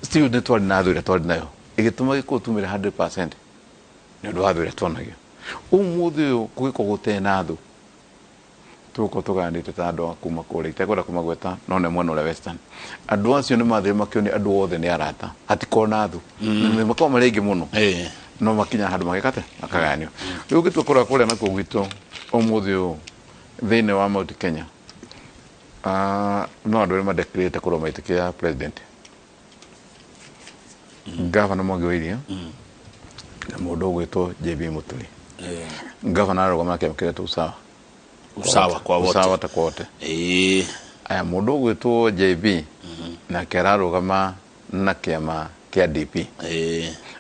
still nĩ twarĩ na thũ ĩrĩa twarĩ nayo ĩgĩtũma gĩkũyũ tumĩre 100% nĩ ũndũ wa thũ ĩrĩa twanagio. Ũmũthĩ ũyũ kũgĩkorwo gũtarĩ na thũ, tũgũkorwo tũgayanĩte ta andũ a kuma kũrĩa itekwenda kũmagweta, no nĩ mwena ũrĩa Western. Andũ acio nĩ mathire makĩonia andũ othe nĩ arata, hatikorwo na thũ. Nĩ makorwo marĩ aingĩ mũno, no makinya handũ magĩka atĩa, makagayanio. Rĩu ũngĩtua kũrora kũrĩa nakuo gwitũ ũmũthĩ ũyũ thĩinĩ wa Mount Kenya, no andũ arĩa madeclarĩte kũrũgama gĩtĩ kĩa president, Gavana Mwangi wa Iria na mũndũ ũgwĩtwo JB Muturi. Gavana ararũgama na kĩama kĩrĩa Usawa. Usawa kwa wote. Usawa ta kwa wote. Aya, mũndũ ũgwĩtwo JB nake ararũgama na kĩama kĩa DP.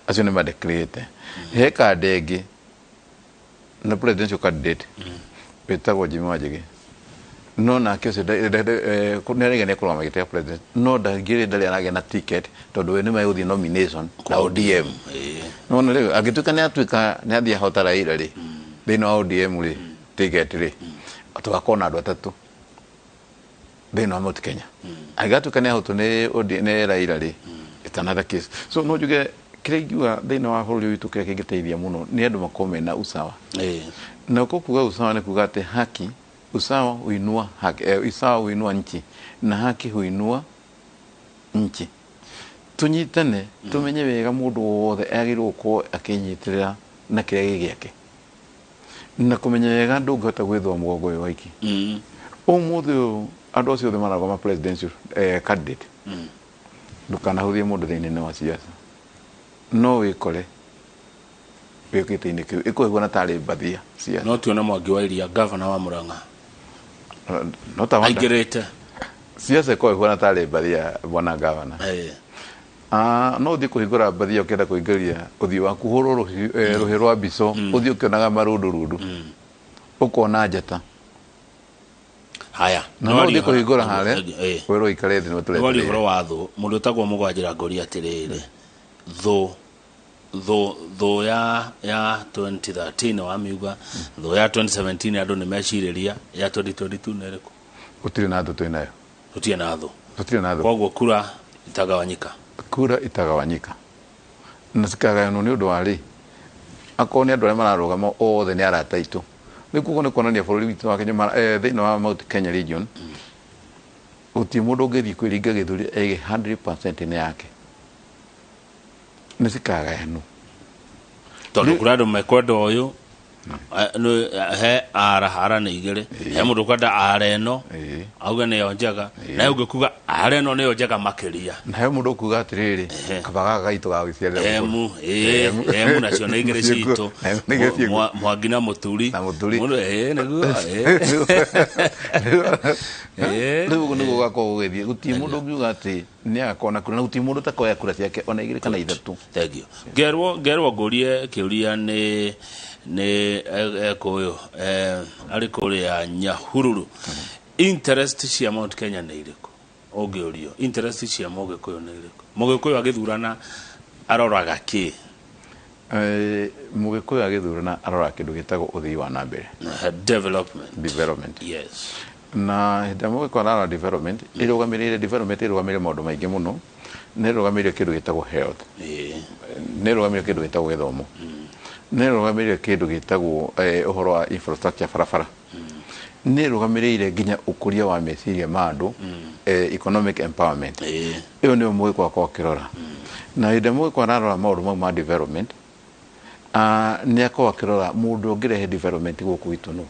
Acio nĩ madeclarĩte. He kanda ĩngĩ na presidential candidate wĩtagwo Jimmy Wanjigi, no nake ũcio nĩ araiga nĩ ekũrũgama gĩtĩ kĩa president, no ndangĩrĩ ndarĩ aragĩa na ticket tondũ we nĩ megũthiĩ nomination na ODM. Nona rĩu angĩtuĩka nĩ atuĩka nĩ athiĩ ahota Raila rĩ, thĩinĩ wa ODM rĩ, ticket rĩ, tũgakorwo na andũ atatũ thĩinĩ wa Mount Kenya. Angĩgatuĩka nĩ ahotwo nĩ OD nĩ Raila rĩ, it's another case. So no njuge kĩrĩa ingiuga thĩinĩ wa bũrũri witũ, kĩrĩa kĩngĩteithia mũno nĩ andũ makorwo mena usawa. Na uko kuga usawa nĩ kuga atĩ haki, usawa huinua haki, usawa huinua nchi na haki huinua nchi. Tunyitane, tumenye wega mũndũ wothe agĩrĩirwo gũkorwo akĩnyitĩrĩra na kĩrĩa gĩ gĩake, na kũmenya wega ndũngĩhota gwĩthũa mũgongo wĩ waiki. Ũmũthĩ ũyũ andũ acio othe mararũgama presidential candidate, ndũkanahũthie mũndũ thĩinĩ wa siasa, no wĩkore wĩ gĩtĩ-inĩ kĩu ĩkũhĩgwo tarĩ mbathia siasa. No tuone Mwangi wa Iria, gavana wa Murang'a, no ta wanda aingĩrĩte. Siasa ĩkorwo ĩhuana tarĩ mbathia, bwana gavana. Ah, no ũthiĩ kũhingũra mbathia ũkĩenda kũingĩria ũthiũ waku, hũrwo rũhĩ rwa mbico, ũthiĩ ũkĩonaga marundurundu, ũkona njata. Haya. Na no ũthiĩ kũhingũra harĩa wĩrwo ikare thĩ, nĩ Nĩwaria tũretereire. Ũhoro wa thũ, mũndũ ũtagwo Mũgwanjĩra ngũria atĩrĩrĩ, thũ ya 2013 wamiuga, thũ ya 2017 andũ nĩ mecirĩria, ya 2022 nĩ ĩrĩkũ? Gũtirĩ na thũ twĩ nayo. Tũtirĩ na thũ. Tũtirĩ na thũ. Koguo kura itagawanyika. Kura itagawanyika na cikagayanwo nĩ ũndũ wa rĩ, akorwo nĩ andũ arĩa mararũgama othe nĩ arata aitũ. Rĩu koguo nĩ kuonania bũrũri witũ wa Kenya thĩinĩ wa Mount Kenya region gũtirĩ mũndũ ũngĩthiĩ kwĩringa gĩthũri ege 100% nĩ yake, nĩ cikagayanwo. Tondũ kũrĩ andũ mekwenda ũyũ, he ara ara nĩ igĩrĩ, he mũndũ ũkwenda ara ĩno, auge nĩyo njega, nawe ũngĩ kuga ara ĩno nĩyo njega makĩria. Na he mũndũ ũkuga atĩrĩrĩ, kaba gaka gaitũ gagũciarĩra. Emu ĩĩ, emu nacio nĩ igĩrĩ citũ. Emu nĩ igĩrĩ ciĩkuo. Mwangi na Mũturi. Na Mũturi. Mũndũ, ĩĩ, nĩguo, ĩĩ. Ĩĩ. Rĩu ũguo nĩguo gũgakorwo gũgĩthiĩ. Gũtirĩ mũndũ ũngiuga atĩ nĩ agakorwo na kura, na gũtirĩ mũndũ ũtakoya kura ciake ona igĩrĩ kana ithatũ. Thank you. Ngerwo ngũrie kĩũria nĩ ekũyũ arĩ kũrĩa Nyahururu. Interest cia Mount Kenya nĩ irĩkũ? Ũngĩũrio interest cia Mũgĩkũyũ nĩ irĩkũ? Mũgĩkũyũ agĩthurana aroraga kĩ? Mũgĩkũyũ agĩthurana aroraga kĩndũ gĩtagwo ũthii wa na mbere. Development. Development. Yes. Na hĩndĩ ĩrĩa mũgĩkũyũ ararora development, ĩrũgamĩrĩire development ĩrũgamĩrĩire maũndũ maingĩ mũno. Nĩ ĩrũgamĩrĩire kĩndũ gĩtagwo health, nĩ ĩrũgamĩrĩire kĩndũ gĩtagwo gĩthomo, nĩ ĩrũgamĩrĩire kĩndũ gĩtagwo ũhoro wa infrastructure, barabara, nĩ ĩrũgamĩrĩire nginya ũkũria wa meciria ma andũ, economic empowerment. Ĩyo nĩyo mũgĩkũyũ akorwo akĩrora. Na hĩndĩ ĩrĩa mũgĩkũyũ ararora maũndũ mau ma development, nĩ akorwo akĩrora mũndũ ũngĩrehe development gũkũ gwitũ nũ.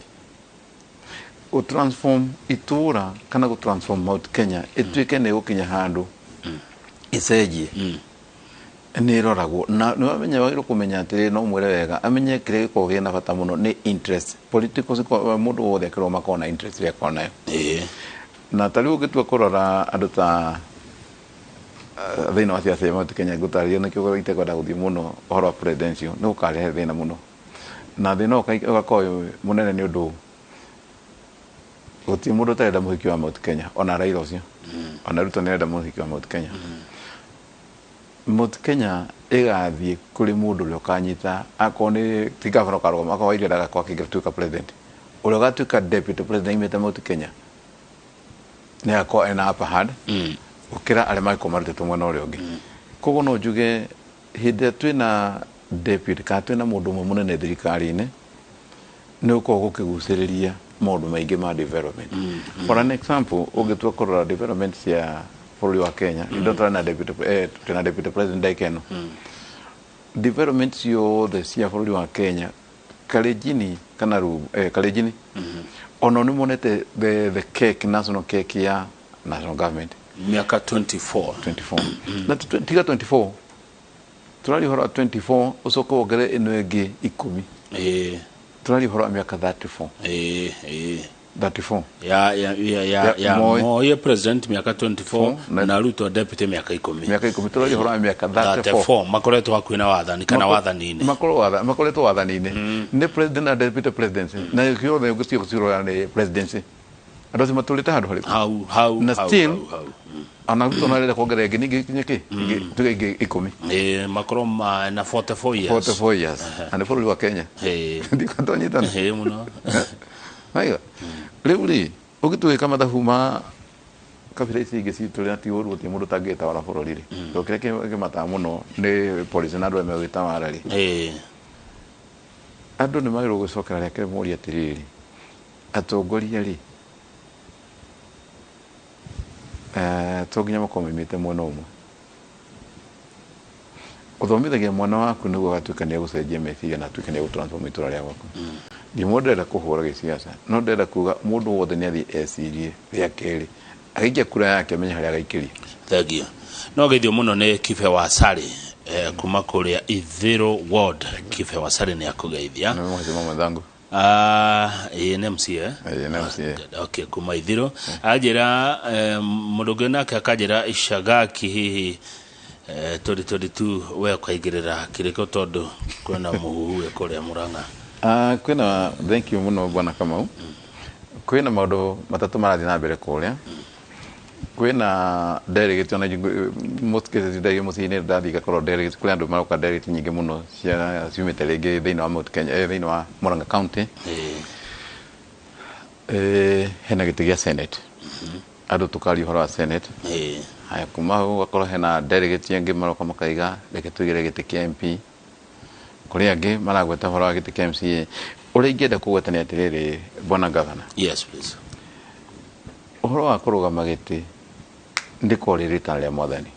Gũ transform itũra kana gũ transform Mount Kenya ĩtuĩke nĩ gũkinya handũ ĩcenjie, nĩ ĩroragwo na nĩ wamenya wagĩrĩirwo kũmenya atĩrĩ, no mwĩre wega amenye kĩrĩa gĩkoragwo kĩna bata mũno nĩ interest political. Mũndũ wothe akĩrwo makorwo na interest ĩrĩa akoragwo nayo. Na ta rĩu ũngĩtua kũrora andũ ta thĩinĩ wa ciaca ya Mount Kenya, ngũtarĩria nĩkĩo itekwenda gũthiĩ mũno ũhoro wa presidential, nĩ gũkarehe thĩna mũno, na thĩna ũyũ ũgakorwo wĩ mũnene nĩ ũndũ gũtirĩ mũndũ ũtarenda mũhiki wa Mount Kenya, ona Raila ũcio, ona Ruto nĩ arenda mũhiki wa Mount Kenya. Mount Kenya ĩgathiĩ kũrĩ mũndũ ũrĩa ũkanyita, akorwo nĩ ti gavana ũkarũgama, akorwo Wairimu ndagakorwo akĩtuĩka president, ũrĩa ũgatuĩka deputy president aimĩte Mount Kenya nĩ agakorwo ena upper hand gũkĩra arĩa mangĩkorwo marutĩtwo mwena ũrĩa ũngĩ. Koguo no njuge hĩndĩ ĩrĩa twĩna deputy kana twĩna mũndũ ũmwe mũnene thirikari-inĩ, nĩ gũkorwo gũkĩgucĩrĩria maũndũ maingĩ ma development. For an example, ũngĩtua kũrora development cia bũrũri wa Kenya, hĩndĩ ĩyo tũrĩ na deputy, twĩna deputy president ndagĩka ĩno, development ciothe cia bũrũri wa Kenya, Kalenjini kana Kalenjini ono nĩ monete the cake, national cake ya national government. Mĩaka 24. 24 na tiga 24, tũraria ũhoro wa 24, ũcoke wongerere ĩno ĩngĩ 10. Tũraria ũhoro wa mĩaka 34. Ĩĩ ĩĩ. 34. Ya Ya ya Moi. Moi president mĩaka 24. Na na Ruto deputy mĩaka 10. Mĩaka 10, tũraria ũhoro wa mĩaka 34. 34 makoretwo hakuhĩ na wathani kana wathani-inĩ. Makoretwo wathani-inĩ nĩ president na deputy presidency, na ciothe ũngĩtua gũcirora nĩ presidency. Andũ acio matũrĩte handũ harĩkũ? Hau hau. Na hau, still hau, hau. Ona Ruto no arenda kuongerera ĩngĩ ningĩ ikinye kĩ. Tuge ĩngĩ 10. Ĩĩ, makorwo na 44 years. 44 years na nĩ bũrũri wa Kenya. Ndikatonyitana. Ĩĩ mũno. Waiga rĩu rĩ, ũngĩtuĩka mathabu ma kabira ici ingĩ citũ na ti ũru, gũtirĩ mũndũ ũtangĩtawara bũrũri rĩ, tondũ kĩrĩa kĩmataga mũno nĩ policy na andũ arĩa megwĩtawara rĩ, andũ nĩ magĩrĩirwo gũcokera rĩa kerĩ morie atĩrĩrĩ, atongoria rĩ, to nginya makorwo maimĩte mwena ũmwe. Ũthomithagia mwana waku nĩguo agatuĩka nĩ egũcenjia meciria na atuĩke nĩ egũtransform itũra rĩa gwaku. Ndimwe ndĩrenda kũhũra gĩciaca, no ndĩrenda kuga mũndũ wothe nĩ athiĩ ecirie rĩa kerĩ agĩikia kura yake, amenye harĩa agaikĩria. Thengiũ. No geithio mũno nĩ Kibe wa Sari kuma kũrĩa Ithĩrũ ward. Kibe wa Sari nĩ akũgeithia. Nĩ mheshimiwa mwenzangu. Ah, ĩĩ nĩ MCA. Ĩĩ, nĩ MCA. Okay, kuma Ithĩrũ anjĩra mũndũ ũngĩ nake akanjĩra Icagaki hihi 2022 we ũkaingĩrĩra kĩrĩkũ, tondũ kwĩna mũhuhu wĩ kũrĩa Mũrang'a? Ah, kwĩna, thank you mũno bwana Kamau. Kwĩna maũndũ matatũ marathiĩ na mbere kũrĩa. Kwĩna delegate, ona most cases ndathiĩ mũciĩ-inĩ, ndathiĩ ngakorwo delegate kũrĩ andũ maroka, delegate nyingĩ mũno cia ciumĩte rĩngĩ thĩinĩ wa Mount Kenya, thĩinĩ wa Murang'a County. Hena gĩtĩ gĩa Senate, andũ tũkaria ũhoro wa Senate. Haya, kuma hau ũgakorwo hena delegate angĩ maroka makaiga reke tũigĩre gĩtĩ kĩa MP, kũrĩ angĩ maragweta ũhoro wa gĩtĩ kĩa MCA. Ũrĩa ingĩenda kũgweta nĩ atĩrĩrĩ, bwana governor. Yes, please. Ũhoro wa kũrũgama gĩtĩ ndĩkorwo rĩ rĩtana rĩa mwathani,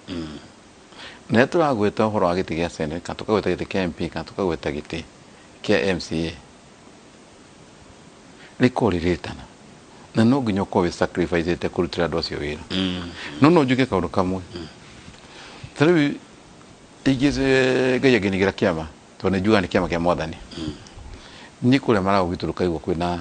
na rĩrĩa tũragweta ũhoro wa gĩtĩ gĩa Senate kana tũkagweta gĩtĩ kĩa MP kana tũkagweta gĩtĩ kĩa MCA, rĩkorwo rĩ rĩtana na no nginya ũkorwo wĩ sacrifice kũrutĩra andũ acio wĩra. No njuge kaũndũ kamwe, ta rĩu ingĩ Ngai angĩnigĩra kĩama, tondũ nĩ njugaga nĩ kĩama kĩa mwathani, niĩ kũrĩa Maragũ gwitũ ndũkaigua kwĩna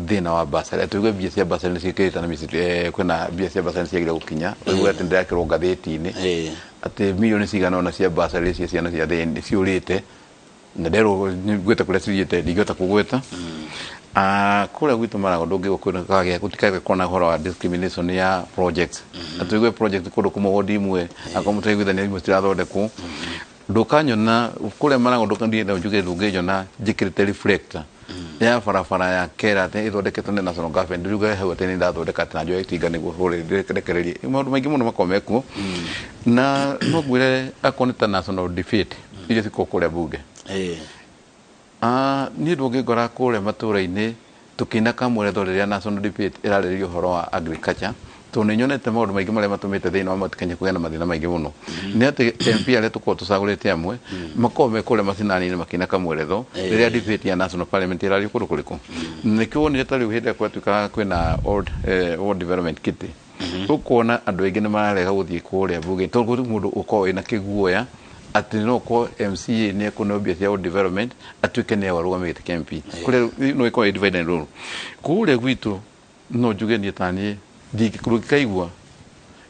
thĩna wa basarĩ, atĩ ũigue mbia cia basarĩ nĩ ciĩkĩrĩte na mĩciĩ, kwĩna mbia cia basarĩ nĩ ciagire gũkinya, ũigue atĩ ndĩrakĩrwo ngathĩti-inĩ atĩ milioni cigana ũna cia basarĩ cia ciana cia thĩni ciũrĩte, na nderwo ngwĩte kũrĩa cithiĩte, ndingĩhota kũgweta. Ah, kũrĩa gwitũ Maragũ ndũngĩgua kwĩna kagĩa gũtikagĩa kuona ũhoro wa discrimination ya projects, atĩ ũigue project kũndũ kũmwe wodi imwe akorwo mũtaraiguithania imwe citirathondekwo. Ndũkanyona kũrĩa Maragũ, ndũkandiĩ njuge ndũngĩnyona njĩkĩrĩte reflector ya barabara ya kera atĩ ĩthondeketwo nĩ national government, njuge hau atĩ nĩ ndathondeka atĩ na njoe itinga nĩguo hũre rekererie. Maũndũ maingĩ mũno makoragwo mekuo, na no ngwĩre akorwo nĩ ta national debate iria cikoragwo kũrĩa bunge, Ah, niĩ ndũngĩngora kũrĩa matũra-inĩ tũkĩina kamweretho rĩrĩa national debate ĩrarĩrĩria ũhoro wa agriculture. Tondũ nĩ nyonete maũndũ maingĩ marĩa matũmĩte thĩinĩ wa Mount Kenya kũgĩa na mathĩna maingĩ mũno, nĩ atĩ MP arĩa tũkoragwo tũcagũrĩte amwe makoragwo me kũrĩa macinani-inĩ makĩina kamweretho rĩrĩa debate ya national parliament ĩrario kũndũ kũrĩkũ. Nĩkĩo wonire ta rĩu hĩndĩ ĩrĩa gwatuĩkaga kwĩna old development kitty, ũkona andũ aingĩ nĩ mararega gũthiĩ kũrĩa bunge tondũ gũtirĩ mũndũ ũkoragwo wĩna kĩguoya atĩ no ũkorwo MCA nĩ ekũneo mbia cia old development atuĩke nĩ arũgamĩte gĩtĩ kĩa MP kũrĩa no ĩkorwo ĩ divide and rule. Kũrĩa gwitũ no njuge niĩ ta niĩ ndingĩkaigua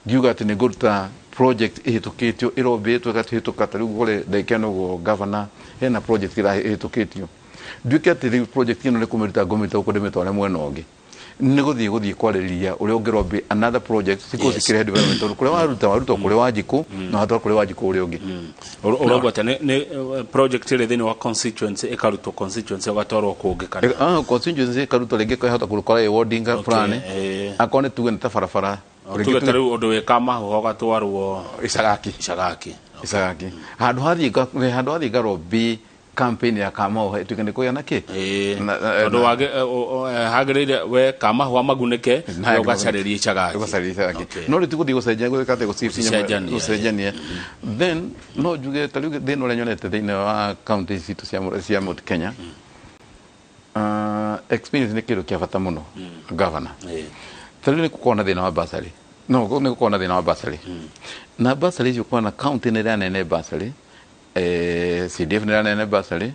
ngiuga atĩ nĩ ngũruta project ĩhĩtũkĩtio, ĩrombĩtwo ĩgahĩtũka. Ta rĩu kũrĩ ndagĩka ĩno ũguo governor hena project ĩhĩtũkĩtio, nduĩke atĩ rĩu project ĩno nĩ kũmĩruta ngũmĩruta gũkũ ndĩmĩtware mwena ũngĩ, nĩ gũthiĩ kwarĩrĩria ũrĩa ũngĩrombi another project cikũ cikĩrehe development, tondũ kũrĩa waruta waruta kũrĩ Wanjikũ na watwara kũrĩ Wanjikũ ũrĩa ũngĩ. Ũrauga atĩ nĩ project ĩrĩ thĩinĩ wa constituency ĩkarutwo constituency ĩgatwarwo kũngĩ kana? Constituency ĩkarutwo rĩngĩ ĩkahota kũrukora ĩ ward fulani, akorwo nĩ tuge nĩ ta barabara. Tuge ta rĩu ũndũ wĩ Kamahuha ũgatwarwo Icagaki. Icagaki. Icagaki, handũ hathiĩ ngarombi campaign ya Kamahuha ĩtuĩke nĩ kũgĩa na kĩ. Tondũ hagĩrĩire we Kamahuha magunĩke, we ũgacarĩria Icagaki. Ũgacarĩria Icagaki. No rĩu ti gũthiĩ gũcenjia, gwĩka atĩ Gũcenjania. Gũcenjania. Then no njuge ta rĩu thĩna ũrĩa nyonete thĩinĩ wa county citũ cia Mount Kenya, experience nĩ kĩndũ kĩa bata mũno, governor. Ta rĩu nĩ gũkorwo na thĩna wa bursary, no nĩ gũkorwo na thĩna wa bursary, na bursary icio ũkona county nĩ ĩranene bursary, CDF nĩ ĩranene bursary.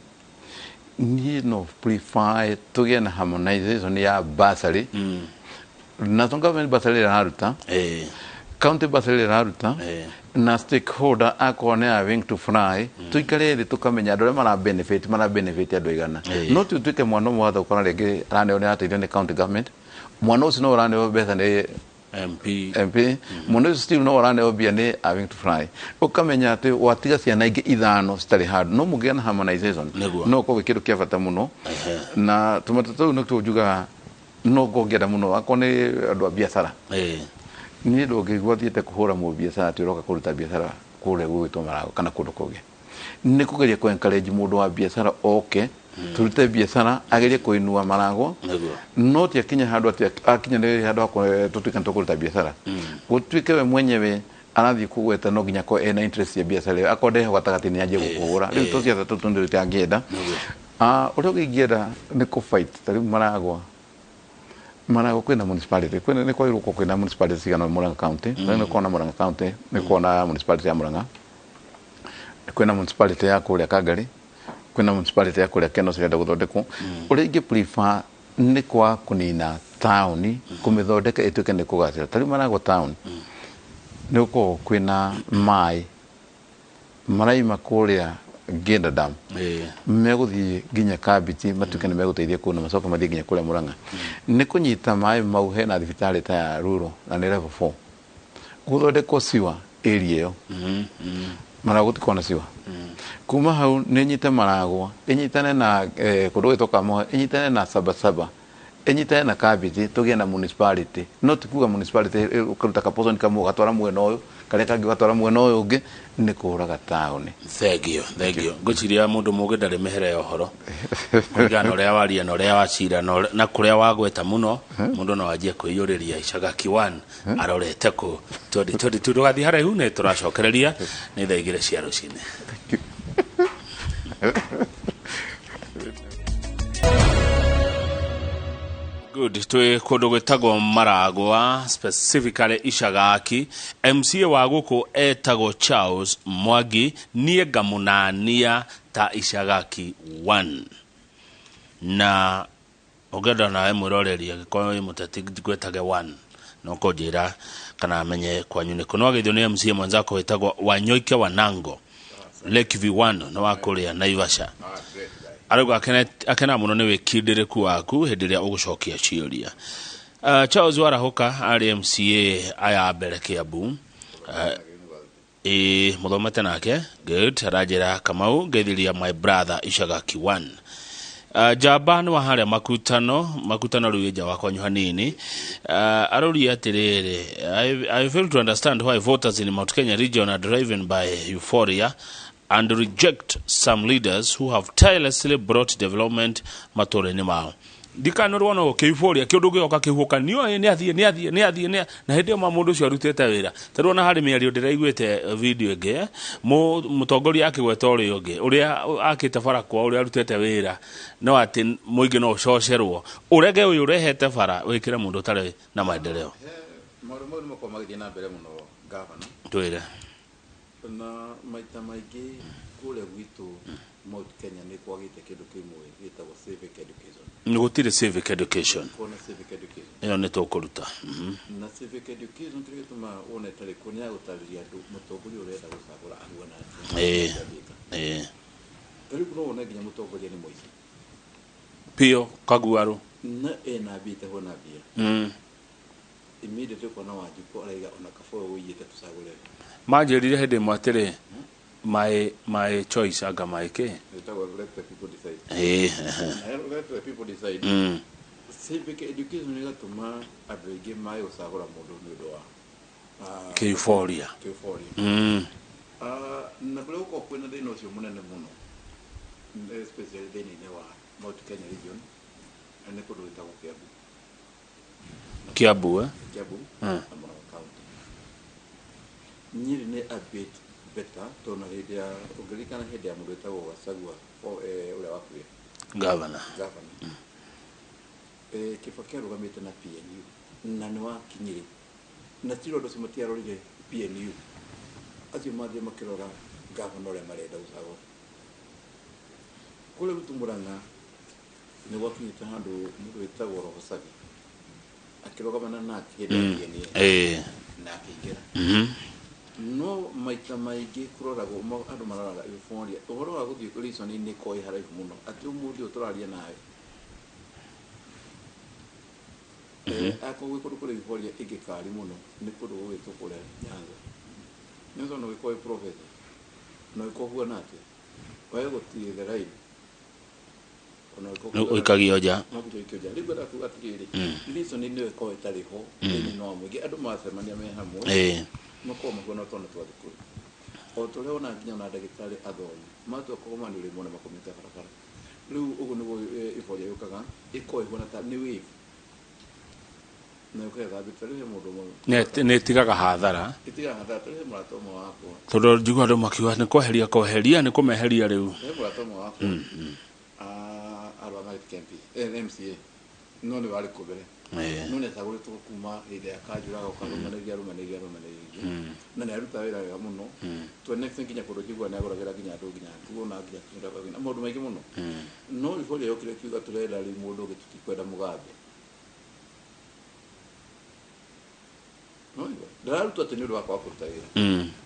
Niĩ no prefer tũgĩe na harmonization ya bursary, national government bursary ĩrĩa ĩraruta, county bursary ĩrĩa ĩraruta, na stakeholder akorwo nĩ ya wing to fly, tuikare thĩ tũkamenya andũ arĩa mara benefit andũ aigana. No ti ũtuĩke mwana ũmwe watha ũkora rĩngĩ araneo nĩ arateithio nĩ county government, mwana ũcio no ũraneo mbeca nĩ MP. MP, mwana ũcio still no ũraneo mbia nĩ a wing to fly, ũkamenya atĩ watiga ciana ingĩ ithano citarĩ handũ. No mũngĩgĩa na harmonization no ũkorwo wĩ kĩndũ kĩa bata mũno. Na tũmatũ tũu nĩtuo njugaga no ngorwo ngĩenda mũno akorwo nĩ andũ a biacara. Niĩ ndũngĩigua thiĩte kũhũra mũbiacara atĩ ũroka kũruta biacara kũrĩa gũgwĩtwo Marago kana kũndũ kũngĩ, nĩ kũgeria kũ encourage mũndũ wa biacara oke tũrute biacara, agerie kũinua Maragwa. No ti akinya handũ atĩ akinya nĩ handũ hakwa tũtuĩke nĩ tũkũruta biacara, gũtuĩke we mwenyewe arathiĩ kũgweta no nginya akorwo ena interest ya biacara ĩyo, akorwo ndeho gatagatĩ nĩ anjie gũkũhũra. Rĩu tũciaca tũtũ nĩ tũtangĩenda. Ũrĩa ũngĩ ingĩenda nĩ kũ fight ta rĩu Maragwa kwĩna municipality, kwĩna nĩ kwagĩrĩirwo gũkorwo kwĩna municipality cigana Murang'a County. Rĩu nĩ kuona Murang'a County nĩ kuona municipality ya Murang'a, kwĩna municipality ya kũrĩa Kangari, kwĩna municipality ya kũrĩa Kenos ĩrenda gũthondekwo. Ũrĩa ingĩ prefer nĩ kwa kũnina taũni, kũmĩthondeka ĩtuĩke nĩ kũgacĩra. Ta rĩu Maragwa town nĩ gũkoragwo kwĩna maĩ maraima kũrĩa Ngenda Dam, megũthiĩ nginya Kambiti, matuĩke nĩ megũteithia kũu na macoke mathiĩ nginya kũrĩa Murang'a. Nĩ kũnyita maĩ mau hena thibitarĩ ta ya rural na nĩ level 4, gũthondekwo siwa area ĩyo. Maragwa gũtikorwo na siwa. Kuma hau nĩ nyite Maragwa ĩnyitane na kũndũ gwĩtwo Kamohe, ĩnyitane na Sabasaba, ĩnyitane na Kambiti, tũgĩe na municipality. No ti kuga municipality ũkaruta kaportion kamwe ũgatwara mwena ũyũ, karĩa kangĩ ũgatwara mwena ũyũ ũngĩ, nĩ kũraga taũni. Thengio, thengio. Ngwĩciria mũndũ mũgĩ ndarĩ mĩhere ya ũhoro kũringana na ũrĩa waria na ũrĩa wacira na kũrĩa wagweta mũno. Mũndũ no anjie kwĩyũrĩria Icagaki 1 arorete kũ 2022. Ndũgathiĩ haraihu, nĩ tũracokereria nĩ thaa 2 cia rũcinĩ. Good, twĩ kũndũ gwĩtagwo Maragwa, specifically Icagaki. MCA wa gũkũ etagwo Charles Mwangi, niĩ ngamũnania ta Icagaki 1, na ũngĩenda nawe mwĩroreri angĩkorwo wĩ mũteti ngwĩtage 1 no kũnjĩra kana amenye kwanyu nĩkũ. No ageithio nĩ MCA mwenzako wĩtagwo Wanyoike Wanango, Lakeview 1, nĩ wa kũrĩa Naivasha. Arauga akena mũno nĩ wĩkindĩrĩku waku hĩndĩ ĩrĩa ũgũcokia ciũria. Charles Warahuka arĩ MCA aya mbere Kiambu. Ĩ mũthomete nake. Good, aranjĩra Kamau ngeithiria my brother Icagaki 1. Njamba nĩ wa harĩa Makutano, Makutano rĩu ĩ nja wa kwanyu hanini. Aroria atĩrĩrĩ, I fail to understand why voters in Mount Kenya region are driven by euphoria and reject some leaders who have tirelessly brought development matũũra-inĩ mao. Ndikanĩrwo no kĩibũria kĩũndũ gĩoka kĩhuhũkanio ĩ nĩ athiĩ nĩ athiĩ nĩ athiĩ nĩ na hĩndĩ ĩyo ma mũndũ ũcio arutĩte wĩra. Tarĩu ona harĩ mĩario ndĩraiguĩte video ĩngĩ mũtongoria akĩgweta ũrĩa ũngĩ ũrĩa akĩte bara kwao, ũrĩa arutĩte wĩra, no atĩ mũingĩ no ũcocerwo ũrege ũyũ ũrehete bara wĩkĩre mũndũ ũtarĩ na maendeleo. Maũndũ mau nĩ makoragwo magĩthiĩ na mbere mũno, gavana. Twĩre. Na maita maingĩ kũrĩa gwitũ Mount Kenya nĩ kwagĩte kĩndũ kĩmwe gĩtagwo civic education. Nĩ gũtirĩ civic education. Kuona civic education. Ĩyo nĩ tũkũruta. Na civic education, kĩrĩa gĩtũmaga wone ĩtarĩ kuo nĩ ya gũtarĩria andũ mũtongoria ũrenda gũcagũra ahuana atĩa. Ĩĩ. Ta rĩu no wone nginya mũtongoria nĩ mũici. Pio kaguarũ. Na ena mbia itahuana mbia. Immediately ũkona Wanjikũ araiga ona kaba ũyũ ũiyĩte tũcagũre. Manjĩrire hĩndĩ ĩmwe atĩrĩ, my choice anga my kĩ. Ĩtagwo let the people decide. Ĩĩ. Na let the people decide. Civic education ĩgatũma andũ aingĩ mage gũcagũra mũndũ nĩ ũndũ wa kĩeuphoria. Euphoria. Na kũrĩa gũkoragwo kwĩna thĩna ũcio mũnene mũno, especially thĩinĩ wa Mount Kenya region, nĩ kũndũ gwĩtagwo Kiambu. Kiambu, eh? Kiambu na Murang'a County. Nyeri nĩ a bit better tondũ na hĩndĩ ya, ũngĩririkana, hĩndĩ ya mũndũ wĩtagwo Gachagua, ũrĩa wakuire. Governor. Governor. Kibaki arũgamĩte na PNU na nĩ wakinyire na ti ũndũ ũcio matiarorire PNU, acio mathiĩ makĩrora governor ũrĩa marenda gũcagũra. Kũrĩa gwitũ Murang'a nĩ gwakinyĩte handũ mũndũ wĩtagwo Roho Sabi akĩrũgamana nake hĩndĩ ya PNA na akĩingĩra. No maita maingĩ kũroragwo andũ maroraga euphoria. Ũhoro wa gũthiĩ reasoning nĩ ĩkoragwo ĩ haraihu mũno atĩ ũmũthĩ ũyũ tũraria nawe, akorwo gwĩ kũndũ kũrĩ euphoria ĩngĩ kari mũno nĩ kũndũ gũgwĩtwo kũrĩa Nyanza. Nyanza no gĩkorwo ĩ professor no ĩkorwo huana atĩa wae gũtirĩ the line ona ũgĩkorwo Ũikagio nja. No gũikio nja. Rĩu ngwenda kuga atĩrĩrĩ, reasoning nĩyo ĩkoragwo ĩtarĩ ho thĩinĩ wa mũingĩ. Andũ macemania me hamwe makoragwo mahuana twana twa thukuru, o ta ũrĩa wona nginya ona ndagĩtarĩ athomu matua kũgomana nĩ ũrĩmona makomete barabara. Rĩu ũguo nĩguo euphoria yũkaga, ĩkoragwo ĩhuana ta nĩ wave na yũkaga ĩthambĩte. Rĩu he mũndũ ũmwe Nĩ ĩtigaga hathara. Ĩtigaga hathara. Rĩu he mũrata ũmwe wakwa. Tondũ njigua andũ makiuga nĩ kweheria kweheria nĩ kũmeheria rĩu. He mũrata ũmwe wakwa arũgama gĩtĩ kĩa MP, MCA, no nĩ warĩ kuo mbere. No nĩ acagũrĩtwo kuma hĩndĩ ya kanjũ agoka arũmanĩrĩire arũmanĩrĩire arũmanĩrĩire na nĩ aruta wĩra wega mũno to an extent nginya kũndũ njiguaga nĩ agũragĩra nginya andũ nginya nguo na nginya maũndũ maingĩ mũno. No euphoria yokire kiuga tũrenda rĩu mũndũ ũngĩ, tũtikwenda Mũgambe. No igua ndararutwo atĩ nĩ ũndũ wa kwaga kũruta wĩra,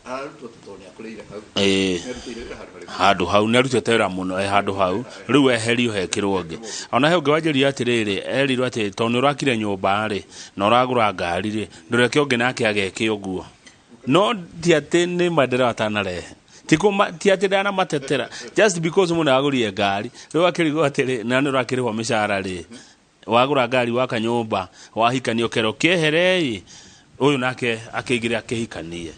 ararutwo atĩ tondũ nĩ akũrĩire hau. Nĩ arutĩire wĩra handũ harĩkũ? Handũ hau nĩ arutĩte wĩra mũno e handũ hau, rĩu eherio hekĩrwo ũngĩ. Ona he ũngĩ wanjĩrire atĩrĩrĩ, erirwo atĩ tondũ nĩ ũrakire nyũmba rĩ na ũragũra ngari rĩ, ndũreke ũngĩ nake ageke ũguo. No ti atĩ nĩ maendeleo atanarehe, ti atĩ ndanamatetera, just because mũndũ agũrire ngari rĩu akĩrigwo atĩrĩ, na nĩ ũrakĩrĩhwo mĩcara rĩ, wagũra ngari, waka nyũmba, wahikania, ũkerwo kĩeherei ũyũ nake akĩingĩre akĩhikanie.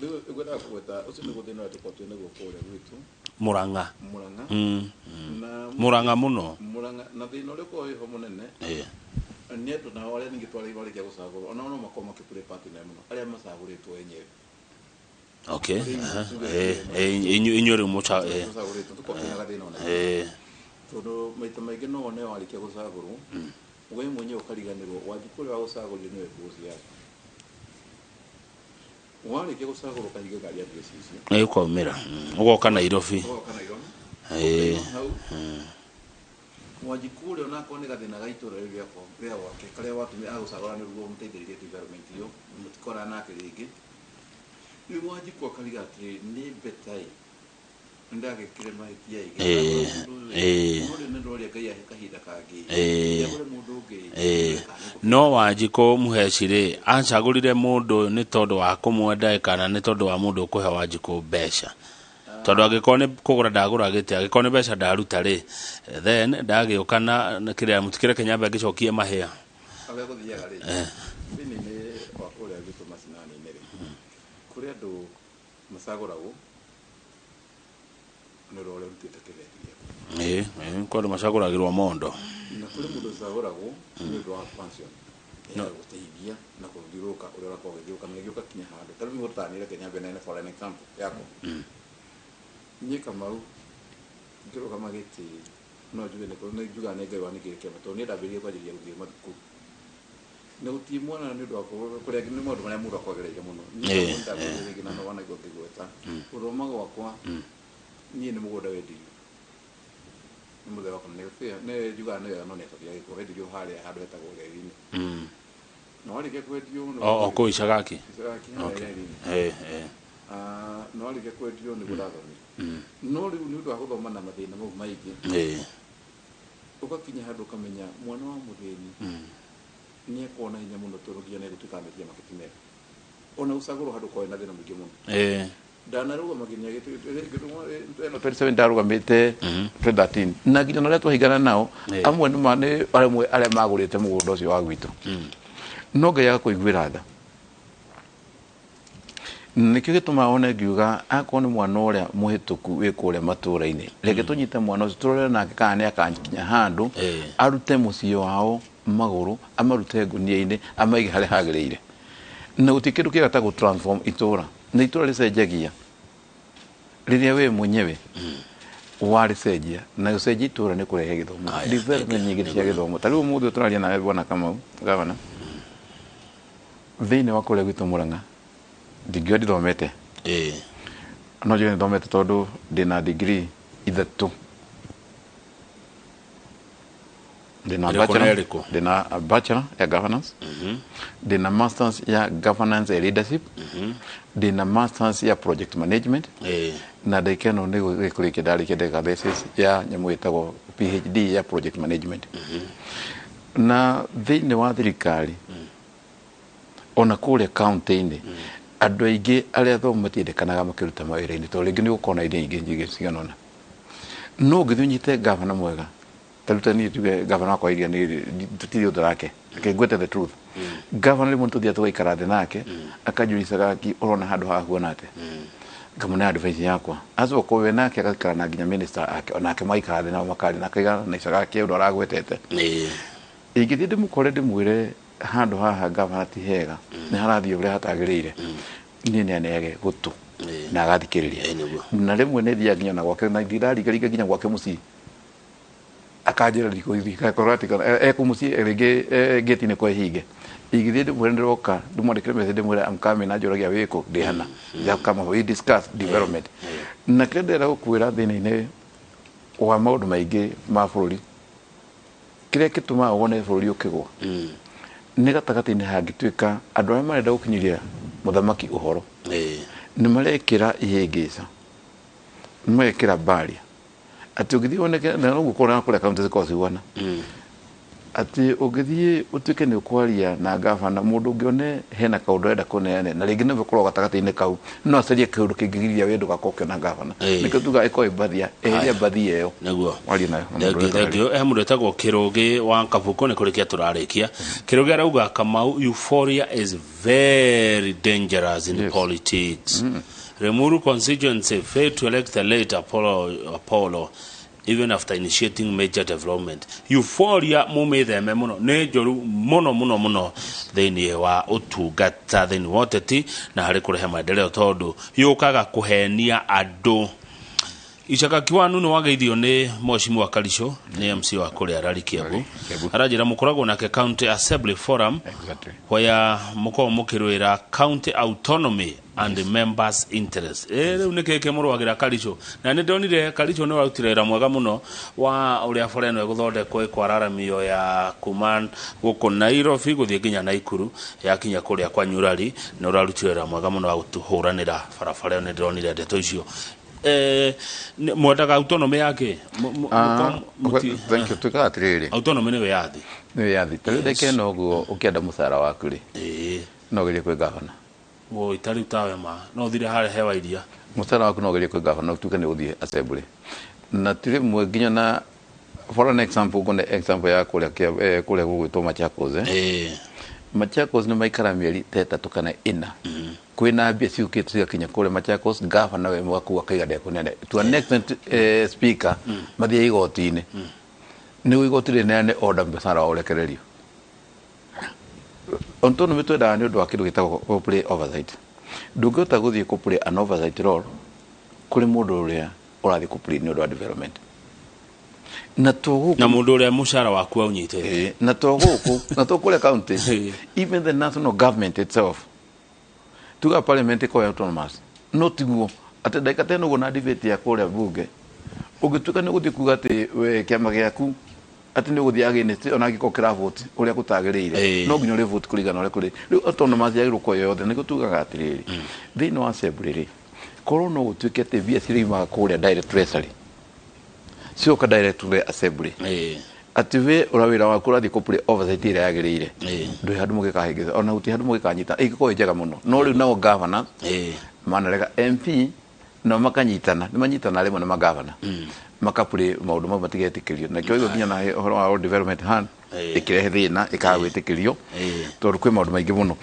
Rĩu ngwendaga kũgweta ũcio nĩguo thĩna ũrĩa tũkoragwo twĩ naguo kũrĩa gwitũ. Mũrang'a. Mũrang'a. Na Mũrang'a mũno. Mũrang'a, na thĩna ũrĩa ũkoragwo wĩho mũnene nĩ andũ nao arĩa ningĩ twarĩ marĩkia gũcagũrwo, onao no makorwo makĩplay part nene mũno, arĩa macagũrĩtwo enyewe. Okay. Inyuĩ rĩu mũca Tũcagũrĩtwo tũkorwo twĩna gathĩna ona tondũ maita maingĩ no wone warĩkia gũcagũrwo we mwenyewe ũkariganĩrwo Wanjikũ ũrĩa wagũcagũrire nĩwe boss yaku. Warĩkia gũcagũrwo ũkahinga ngari ya ngĩcicio. Nĩ ũkaumĩra ũgoka Nairobi. Ũgoka Nairobi. Hau Wanjikũ ũrĩa onakorwo nĩ gathĩna ga itũra rĩu rĩakwa rĩa gwake karĩa watũmire agũcagũra nĩguo mũteithĩrĩrie development ĩyo, mũtikorana nake rĩngĩ. Rĩu Wanjikũ akariga atĩrĩ, nĩ better ĩ nĩndagĩkire mahĩtia ĩ no rĩu nĩ ndoria Ngai ahe kahinda kangĩ ndagũre mũndũ ũngĩ. No Wanjikũ Mũheci rĩ, acagũrire mũndũ ũyũ nĩ tondũ wa kũmwenda ĩ, kana nĩ tondũ wa mũndũ ũkũhe Wanjikũ mbeca? Tondũ angĩkorwo nĩ kũgũra ndagũra gĩtĩ, angĩkorwo nĩ mbeca ndaruta rĩ, then ndagĩũka na kĩrĩa mũtikĩreke nyambe ngĩcokie mahĩa. Harĩa gũthiaga rĩ, thĩinĩ-inĩ wa kũrĩa gwitũ macinani-inĩ rĩ, kũrĩ andũ macagũragwo nĩ ũndũ wa ũrĩa ũrutĩte kĩbeti gĩaku. Ĩĩ, kwĩ andũ macagũragĩrwo mondo. Na kũrĩ mũndũ ũcagũragwo nĩ ũndũ wa pension ya gũteithia na kũthiũrũrũka ũrĩa ũrakorwo ũgĩthiũrũrũka na nĩguo ũgakinya handũ. Ta rĩu nĩguo tũtanire Kenya mbere for an example yakwa. Niĩ Kamau ngĩrũgama gĩtĩ no njuge nĩ nĩ njugaga nĩ Ngai wanĩkĩire kĩama tondũ niĩ ndambĩrĩirie kwanjĩrĩria gũthiĩ mathukuru. Na gũtirĩ mwana nĩ ũndũ wa kũrĩa nĩ maũndũ marĩa mũndũ akoragwo agereire mũno. Niĩ Kamau ndambĩrĩirie rĩngĩ na no wanaigua ngĩgweta. Gũthoma gwakwa niĩ nĩ mũgũnda wendirio. Nĩ mũthee wakwa na nĩ njugaga nĩ wega no nĩ abatiĩ agĩkwo wendirio harĩa handũ hetagwo reri-inĩ. Na warĩkia kwendio nĩ O kũu Icagaki? Icagaki harĩa reri-inĩ. Ah, na warĩkia kwendio nĩguo ndathomire. No rĩu nĩ ũndũ wa gũthoma na mathĩna mau maingĩ ũgakinya handũ ũkamenya mwana wa mũthĩni nĩ akoragwo na hinya mũno tondũ nginya nĩ egũtuĩka meciria make ti mega. Ona gũcagũrwo handũ ũkoragwo na thĩna mũingĩ mũno. Ndanarũgama nginya ĩno 27 ndarũgamĩte 2013 na nginya na arĩa twahingana nao amwe nĩ nĩ amwe arĩa magũrĩte mũgũnda ũcio wa gwitũ no Ngai agakũiguĩra tha. Nĩkĩo gĩtũmaga wone ngiuga akorwo nĩ mwana ũrĩa mũhĩtũku wĩ kũrĩa matũra-inĩ, reke tũnyite mwana ũcio tũrore nake kana nĩ akakinya handũ arute mũciĩ wao magũrũ, amarute ngunia-inĩ, amaige harĩa hagĩrĩire. Na gũtirĩ kĩndũ kĩega ta gũ transform itũra, na itũra rĩcenjagia rĩrĩa we mwenyewe warĩcenjia, na gũcenjia itũra nĩ kũrehe gĩthomo, development nyingĩ cia gĩthomo. Ta rĩu ũmũthĩ tũraria nawe bwana Kamau gavana, thĩinĩ wa kũrĩa gwitũ Murang'a ndingiuga ndithomete, no njuge nĩthomete tondũ ndĩna degree ithatũ. Ndĩna Ĩrĩkũ na bachelor, ĩrĩkũ? ndĩna bachelor ya governance, ndĩna masters ya governance and leadership, ndĩna masters ya project management, na ndagĩka ĩno nĩ kũrĩkia ndarĩkia ndeka thesis ya nyamũ ĩtagwo PhD ya project management. Na thĩinĩ wa thirikari ona kũrĩa county-inĩ andũ aingĩ arĩa athomu matiendekanaga makĩruta mawĩra-inĩ tondũ rĩngĩ nĩ gũkorwo na indo ingĩ nyingĩ cigana ũna. No ũngĩthiĩ ũnyite gavana mwega, ta rĩu ta niĩ tuge gavana wakwa iria nĩ tũtirĩ ũndũ nake, reke ngwĩte the truth. Gavana rĩmwe nĩtũthiaga tũgaikara thĩ nake akanjũria Icagaki ũrona handũ haha huana atĩa, ngamũne advice yakwa, acoka we nake agaikara na nginya minister ake onake magaikara thĩ nao makaria na akaigana na Icagaki ũndũ aragwetete. Ingĩthiĩ ndĩmũkore ndĩmwĩre handũ haha gavana ti hega, nĩ harathiĩ ũrĩa hatagĩrĩire, niĩ nĩ aneage gũtũ na agathikĩrĩria. Nĩguo. Na rĩmwe nĩ thiaga nginya na gwake na ndiraringaringa nginya gwake mũciĩ akanjĩra ndikũrora ekũ mũciĩ rĩngĩ gate-inĩ kwa ihinge. Ingĩthiĩ ndĩmwĩre ndĩroka ndĩmwandĩkĩre message ndĩmwĩre I'm coming na njũragia wĩkũ ndĩ hana. Just come we discuss development. Na kĩrĩa ndĩrenda gũkwĩra thĩinĩ-inĩ wa maũndũ maingĩ ma bũrũri, kĩrĩa gĩtũmaga wone bũrũri ũkĩgũa nĩ gatagatĩ-inĩ hangĩtuĩka andũ arĩa marenda gũkinyĩria mũthamaki ũhoro nĩ marekĩra ihĩngĩca, nĩ marekĩra barrier atĩ ũngĩthiĩ woneke na noguo ũkoraga kũrĩa kaunti zikoragwo cihuana, atĩ ũngĩthiĩ ũtuĩke nĩ ũkwaria na gavana mũndũ ũngĩ one hena kaũndũ arenda kũneana na rĩngĩ nĩwe ũkoragwo gatagatĩ-inĩ kau no acarie kaũndũ kĩngĩgiria we ndũgakorwo ũkĩona gavana. Nĩkĩo tugaga ĩkorwo ĩ mbathia, eheria mbathia ĩyo Nĩguo. warie nayo na mũndũ Thank you, ũrĩa thank you. He mũndũ wĩtagwo Kĩrũgĩ wa Kabuku nĩ kũrĩkia tũrarĩkia. Kĩrũgĩ arauga Kamau, euphoria is very dangerous in politics. Limuru constituency failed to elect the late Apollo even after initiating major development. Euphoria mumĩtheme mũno, nĩ njũru mũno mũno mũno thĩinĩ wa ũtungata, thĩinĩ wa ũteti na harĩ kũrehe maendeleo tondũ yũkaga kũhenia andũ. Icaka Kiwanu nĩ wageithio nĩ Mheshimiwa Karisho, nĩ MC wa kũrĩa Rari Kiambu. Kiambu. Aranjĩra mũkoragwo nake County Assembly Forum where mũkoragwo mũkĩrũĩra county autonomy and members interest. Rĩu nĩ kĩĩ kĩmũrũagĩra Karisho? Na nĩ ndonire Karisho nĩ warutire wĩra mwega mũno wa ũrĩa bara ĩno ĩgũthondekwo ĩkwararamio ya kuma gũkũ Nairobi gũthiĩ nginya Naikuru yakinya kũrĩa kwa Nyurari, nĩ ũrarutire wĩra mwega mũno wa gũtũhũranĩra barabara ĩyo, nĩ ndĩronire ndeto icio. Mwendaga autonomy yake? Thank you. Tuikaga atĩrĩrĩ, Autonomy nĩ wĩyathi. Nĩ wĩyathi. Ta rĩu ndagĩka ĩno ũguo ũkĩenda mũcara waku rĩ, no ũgerie kwĩ gavana. Woi, ta rĩu tawe ma no ũthire harĩa hewa iria. Mũcara waku no ũgerie kwĩ gavana ũtuĩke nĩ ũgũthiĩ assembly. Na ti rĩmwe nginya na for an example ngone example ya kũrĩa kũrĩa gũgwĩtwo Machakos. Machakos nĩ maikara mĩeri ta ĩtatũ kana ĩna kwĩna mbia ciũkĩte cigakinya kũrĩa Machakos, gavana we mwaku akaiga ndekũneana to an extent, speaker mathiĩ igoti-inĩ. Nĩguo igoti rĩneane order mũcara wao ũrekererio. Autonomy twendaga nĩ ũndũ wa kĩndũ gĩtagwo gũ play oversight. Ndũngĩhota gũthiĩ kũ play an oversight role kũrĩ mũndũ ũrĩa ũrathiĩ kũ play nĩ ũndũ wa development. Na to gũkũ na mũndũ ũrĩa mũcara waku aunyitĩte. Na to gũkũ, na to kũrĩa county, even the national government itself, tuga parliament ĩkorwo autonomous, no tiguo atĩ ndagĩka ta ĩno ũguo na debate ya kũrĩa bunge ũngĩtuĩka nĩ ũgũthiĩ kuga atĩ we kĩama gĩaku atĩ nĩ ũgũthiĩ against, ona angĩkorwo kĩravote ũrĩa gũtagĩrĩire, no nginya ũrĩ vote kũringana na ũrĩa kũrĩ. Rĩu autonomous yagĩrĩirwo gũkorwo yothe. Nĩguo tugaga atĩrĩrĩ, thĩinĩ wa assembly rĩ, korwo no gũtuĩke atĩ mbia cirĩumaga kũrĩa direct treasury cioka direct to the assembly, atĩ we ũra wĩra waku ũrathiĩ kũ play oversight ĩrĩa yagĩrĩire, ndũrĩ handũ mũngĩkahĩngĩca, ona gũtirĩ handũ mũngĩkanyita, ĩngĩkorwo ĩ njega mũno. No rĩu nao governor manarega, MP nao makanyitana, nĩ manyitana rĩmwe na magavana, makapurĩ maũndũ mau matigetĩkĩrio. Na kĩo nginya na ũhoro wa Road Development Fund ĩkĩrehe thĩna, ĩkaga gwĩtĩkĩrio tondũ kwĩ maũndũ maingĩ mũno.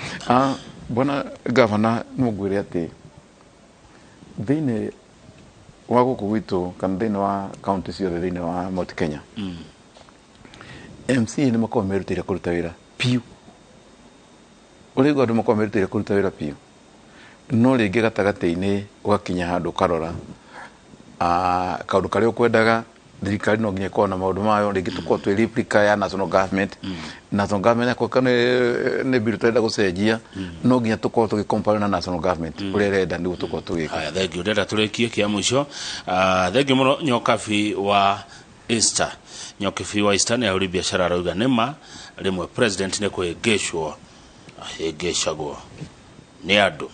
Bwana gavana, no ngwĩre atĩ thĩinĩ wa gũkũ gwitũ kana thĩinĩ wa kaunti ciothe thĩinĩ wa Mount Kenya, MCA nĩ makoragwo merutĩire kũruta wĩra biũ. Ũrĩigua andũ makoragwo merutĩire kũruta wĩra biũ, no rĩngĩ gatagatĩ-inĩ ũgakinya handũ ũkarora kaũndũ karĩa ũkwendaga. Thirikari no nginya ĩkorwo na maũndũ mayo. Rĩngĩ tũkorwo twĩ replica ya national government. National government yakwa kana nĩ bill tũrenda gũcenjia, no nginya tũkorwo tũgĩ na national government ũrĩa ĩrenda nĩguo tũkorwo tũgĩka. Haya, thank you. Ndenda tũrĩkie kĩa mũico. Thank you mũno Nyokabi wa Easter. Nyokabi wa Easter nĩ ahũri biacara, arauga nĩma rĩmwe president nĩ kũhĩngĩcwo ahĩngĩcagwo nĩ andũ.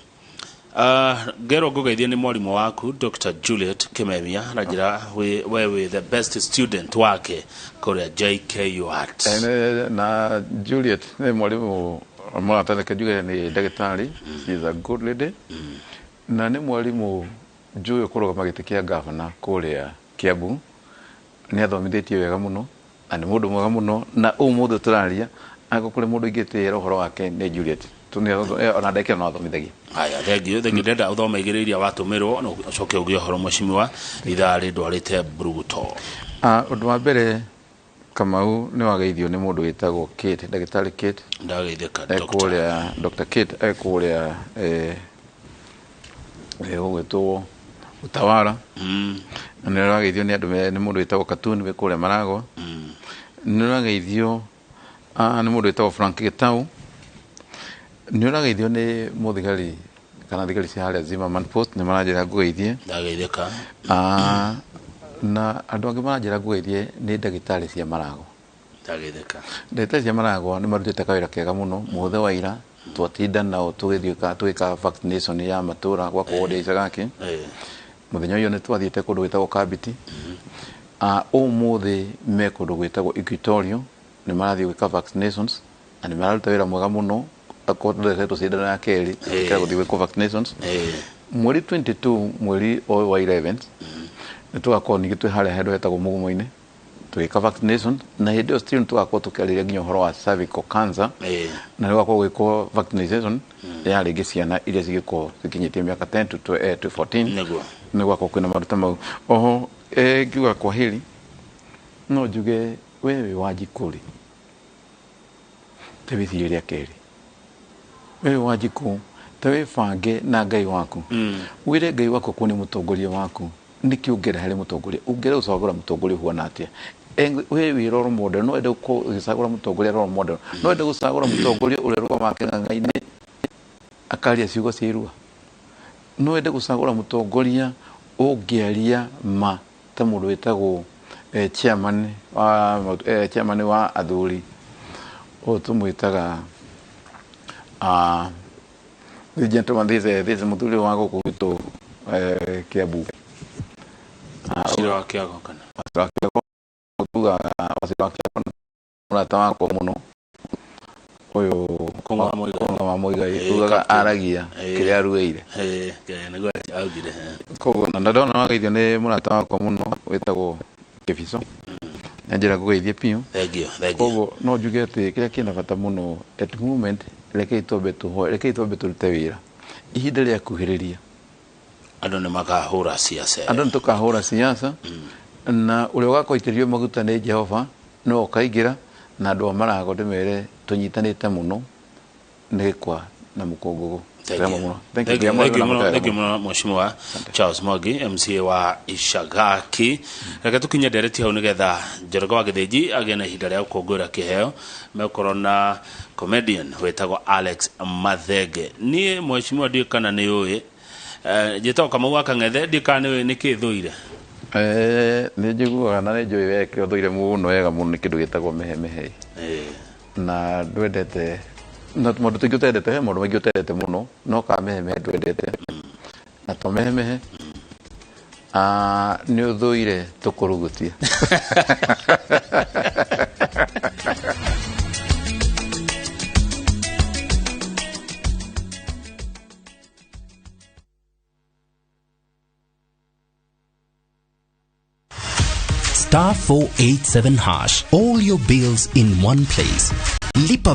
Ngerwo ngũgeithie nĩ mwarimũ waku Dr. Juliet Kimemia na njĩra we wĩ the best student wake kũrĩa JKUAT. Na Juliet nĩ mwarimũ mũrata, reke njuge nĩ ndagĩtarĩ. She is a good lady na nĩ mwarimũ njũĩ kũrũgama gĩtĩ kĩa gavana kũrĩa Kiambu. Nĩ athomithĩtie wega mũno na nĩ mũndũ mwega mũno, na ũmũthĩ tũraria angĩkorwo kũrĩ mũndũ ingĩtĩĩra ũhoro wake nĩ Juliet. Ona ndagĩka no athomithagia. Haya, thank you, thank you. Ndenda ũthome igĩrĩ iria watũmĩrwo na ũcoke ũgĩe ũhoro mheshimiwa ithaa rĩndwarĩte bruguto. Ũndũ wa mbere, Kamau, nĩ wageithio nĩ mũndũ wĩtagwo Kate, ndagĩtarĩ Kate. Ndageithĩka, Dr. Ekũrĩa Dr. Kate ekũrĩa ũgwĩtwo Utawala. Na nĩ ũrageithio nĩ andũ nĩ mũndũ wĩtagwo Katuni wĩ kũrĩa Maragwa. Nĩ ũrageithio nĩ mũndũ wĩtagwo Frank Gĩtau. Nĩ ũrageithio nĩ mũthigari kana thigari cia harĩa Zimmerman Post, nĩ maranjĩra ngũgeithie. Ndageithĩka. Na andũ angĩ maranjĩra ngũgeithie nĩ ndagĩtarĩ cia Maragwa. Ndageithĩka. Ndagĩtarĩ cia Maragwa nĩ marutĩte kawĩra kega mũno. Mũthe wa ira twatinda nao tũgĩthiĩ tũgĩka vaccination ya matũra gwakwa ward ya Icagaki. Mũthenya ũyũ nĩ twathiĩte kũndũ gwĩtagwo Kabiti. Ũmũthĩ me kũndũ gwĩtagwo Equatorial, nĩ marathiĩ gwĩka vaccinations na nĩ mararuta wĩra mwega mũno. Akorwo tũretwo cindano ya kerĩ ĩkĩra gũthiĩ gwĩkwo vaccinations. Mweri 22, mweri ũyũ wa 11, nĩ tũgakorwo ningĩ twĩ harĩa handũ hetagwo Mũgumo-inĩ tũgĩka vaccination, na hĩndĩ ĩyo still nĩ tũgakorwo tũkĩarĩria nginya ũhoro wa cervical cancer. Na nĩ gũgakorwo gwĩkwo vaccination ya rĩngĩ ciana iria cigĩkorwo cikinyĩtie mĩaka 10 to 14. Nĩ gwakorwo kwĩna maruta mau. Oho ngiuga kwa heri, no njuge we wĩ Wanjikũ rĩ, ta wĩcirie rĩa kerĩ. We wĩ Wanjikũ, ta wĩbange na Ngai waku, wĩre Ngai waku akorwo nĩ mũtongoria waku, nĩkĩ ũngĩenda harĩ mũtongoria, ũngĩenda gũcagũra mũtongoria ũhuana atĩa. We wĩ role model, no wende gũkorwo ũgĩcagũra mũtongoria role model, no wende gũcagũra mũtongoria ũrĩa ũrũgamaga kĩng'ang'a-inĩ akaria ciugo cia irua, no wende gũcagũra mũtongoria ũngĩaria ma ta mũndũ wĩtagwo chairman wa athuri ũyũ tũmwĩtaga this gentleman, this mũthuri wa gũkũ gwitũ Kiambu. Cira wa Kĩago kana? Wacira wa Kĩago, tugaga Wacira wa Kĩago nĩ mũrata wakwa mũno ũyũ. Kũng'wa wa Mũigai. Kũng'wa wa Mũigai. Tugaga captain. Aragia kĩrĩa aruĩire. Nĩguo augire. Koguo na ndona wageithio nĩ mũrata wakwa mũno wĩtagwo Kĩbico, na njĩra ngũgeithie biũ. Thank you, thank you. Koguo no njuge atĩ kĩrĩa kĩna bata mũno at the moment, rekei twambe tũhoe, rekei twambe tũrute wĩra, ihinda rĩakuhĩrĩria andũ nĩ makahũra ciaca. Andũ nĩ tũkahũra siasa, na ũrĩa ũgakorwo aitĩrĩrio maguta nĩ Jehova. No ũkaingĩra na andũ a Marago ndĩmere tũnyitanĩte mũno nĩ gĩkwa na mũkũngũgũ. Thank you. Thank you muno, thank you muno Mheshimiwa Charles Mwangi, MCA wa Ishagaki. Reke tukinye ndereti hau nigetha Njoroge wa Gĩthĩnji agĩe na ihinda rĩa gũkũngũĩra kĩheo. Megũkorwo na comedian wĩtagwo Alex Mathenge. Niĩ mheshimiwa ndiũĩ kana nĩ ũĩ, njĩtagwo Kamau wa Kang'ethe, ndiũĩ kana nĩ ũĩ nĩkĩ thũire. Nĩ njiguaga na nĩ njũĩ we kĩrĩa ũthũire mũno wega mũno nĩ kĩndũ gĩtagwo mehemehe. Na ndwendete na maũndũ tũingĩ ũtendete, he maũndũ maingĩ ũtendete mũno no ka mehemehe ndwendete. Na to mehemehe, nĩ ũthũire tũkũrũgũtia. *487#. All your bills in one place. Lipa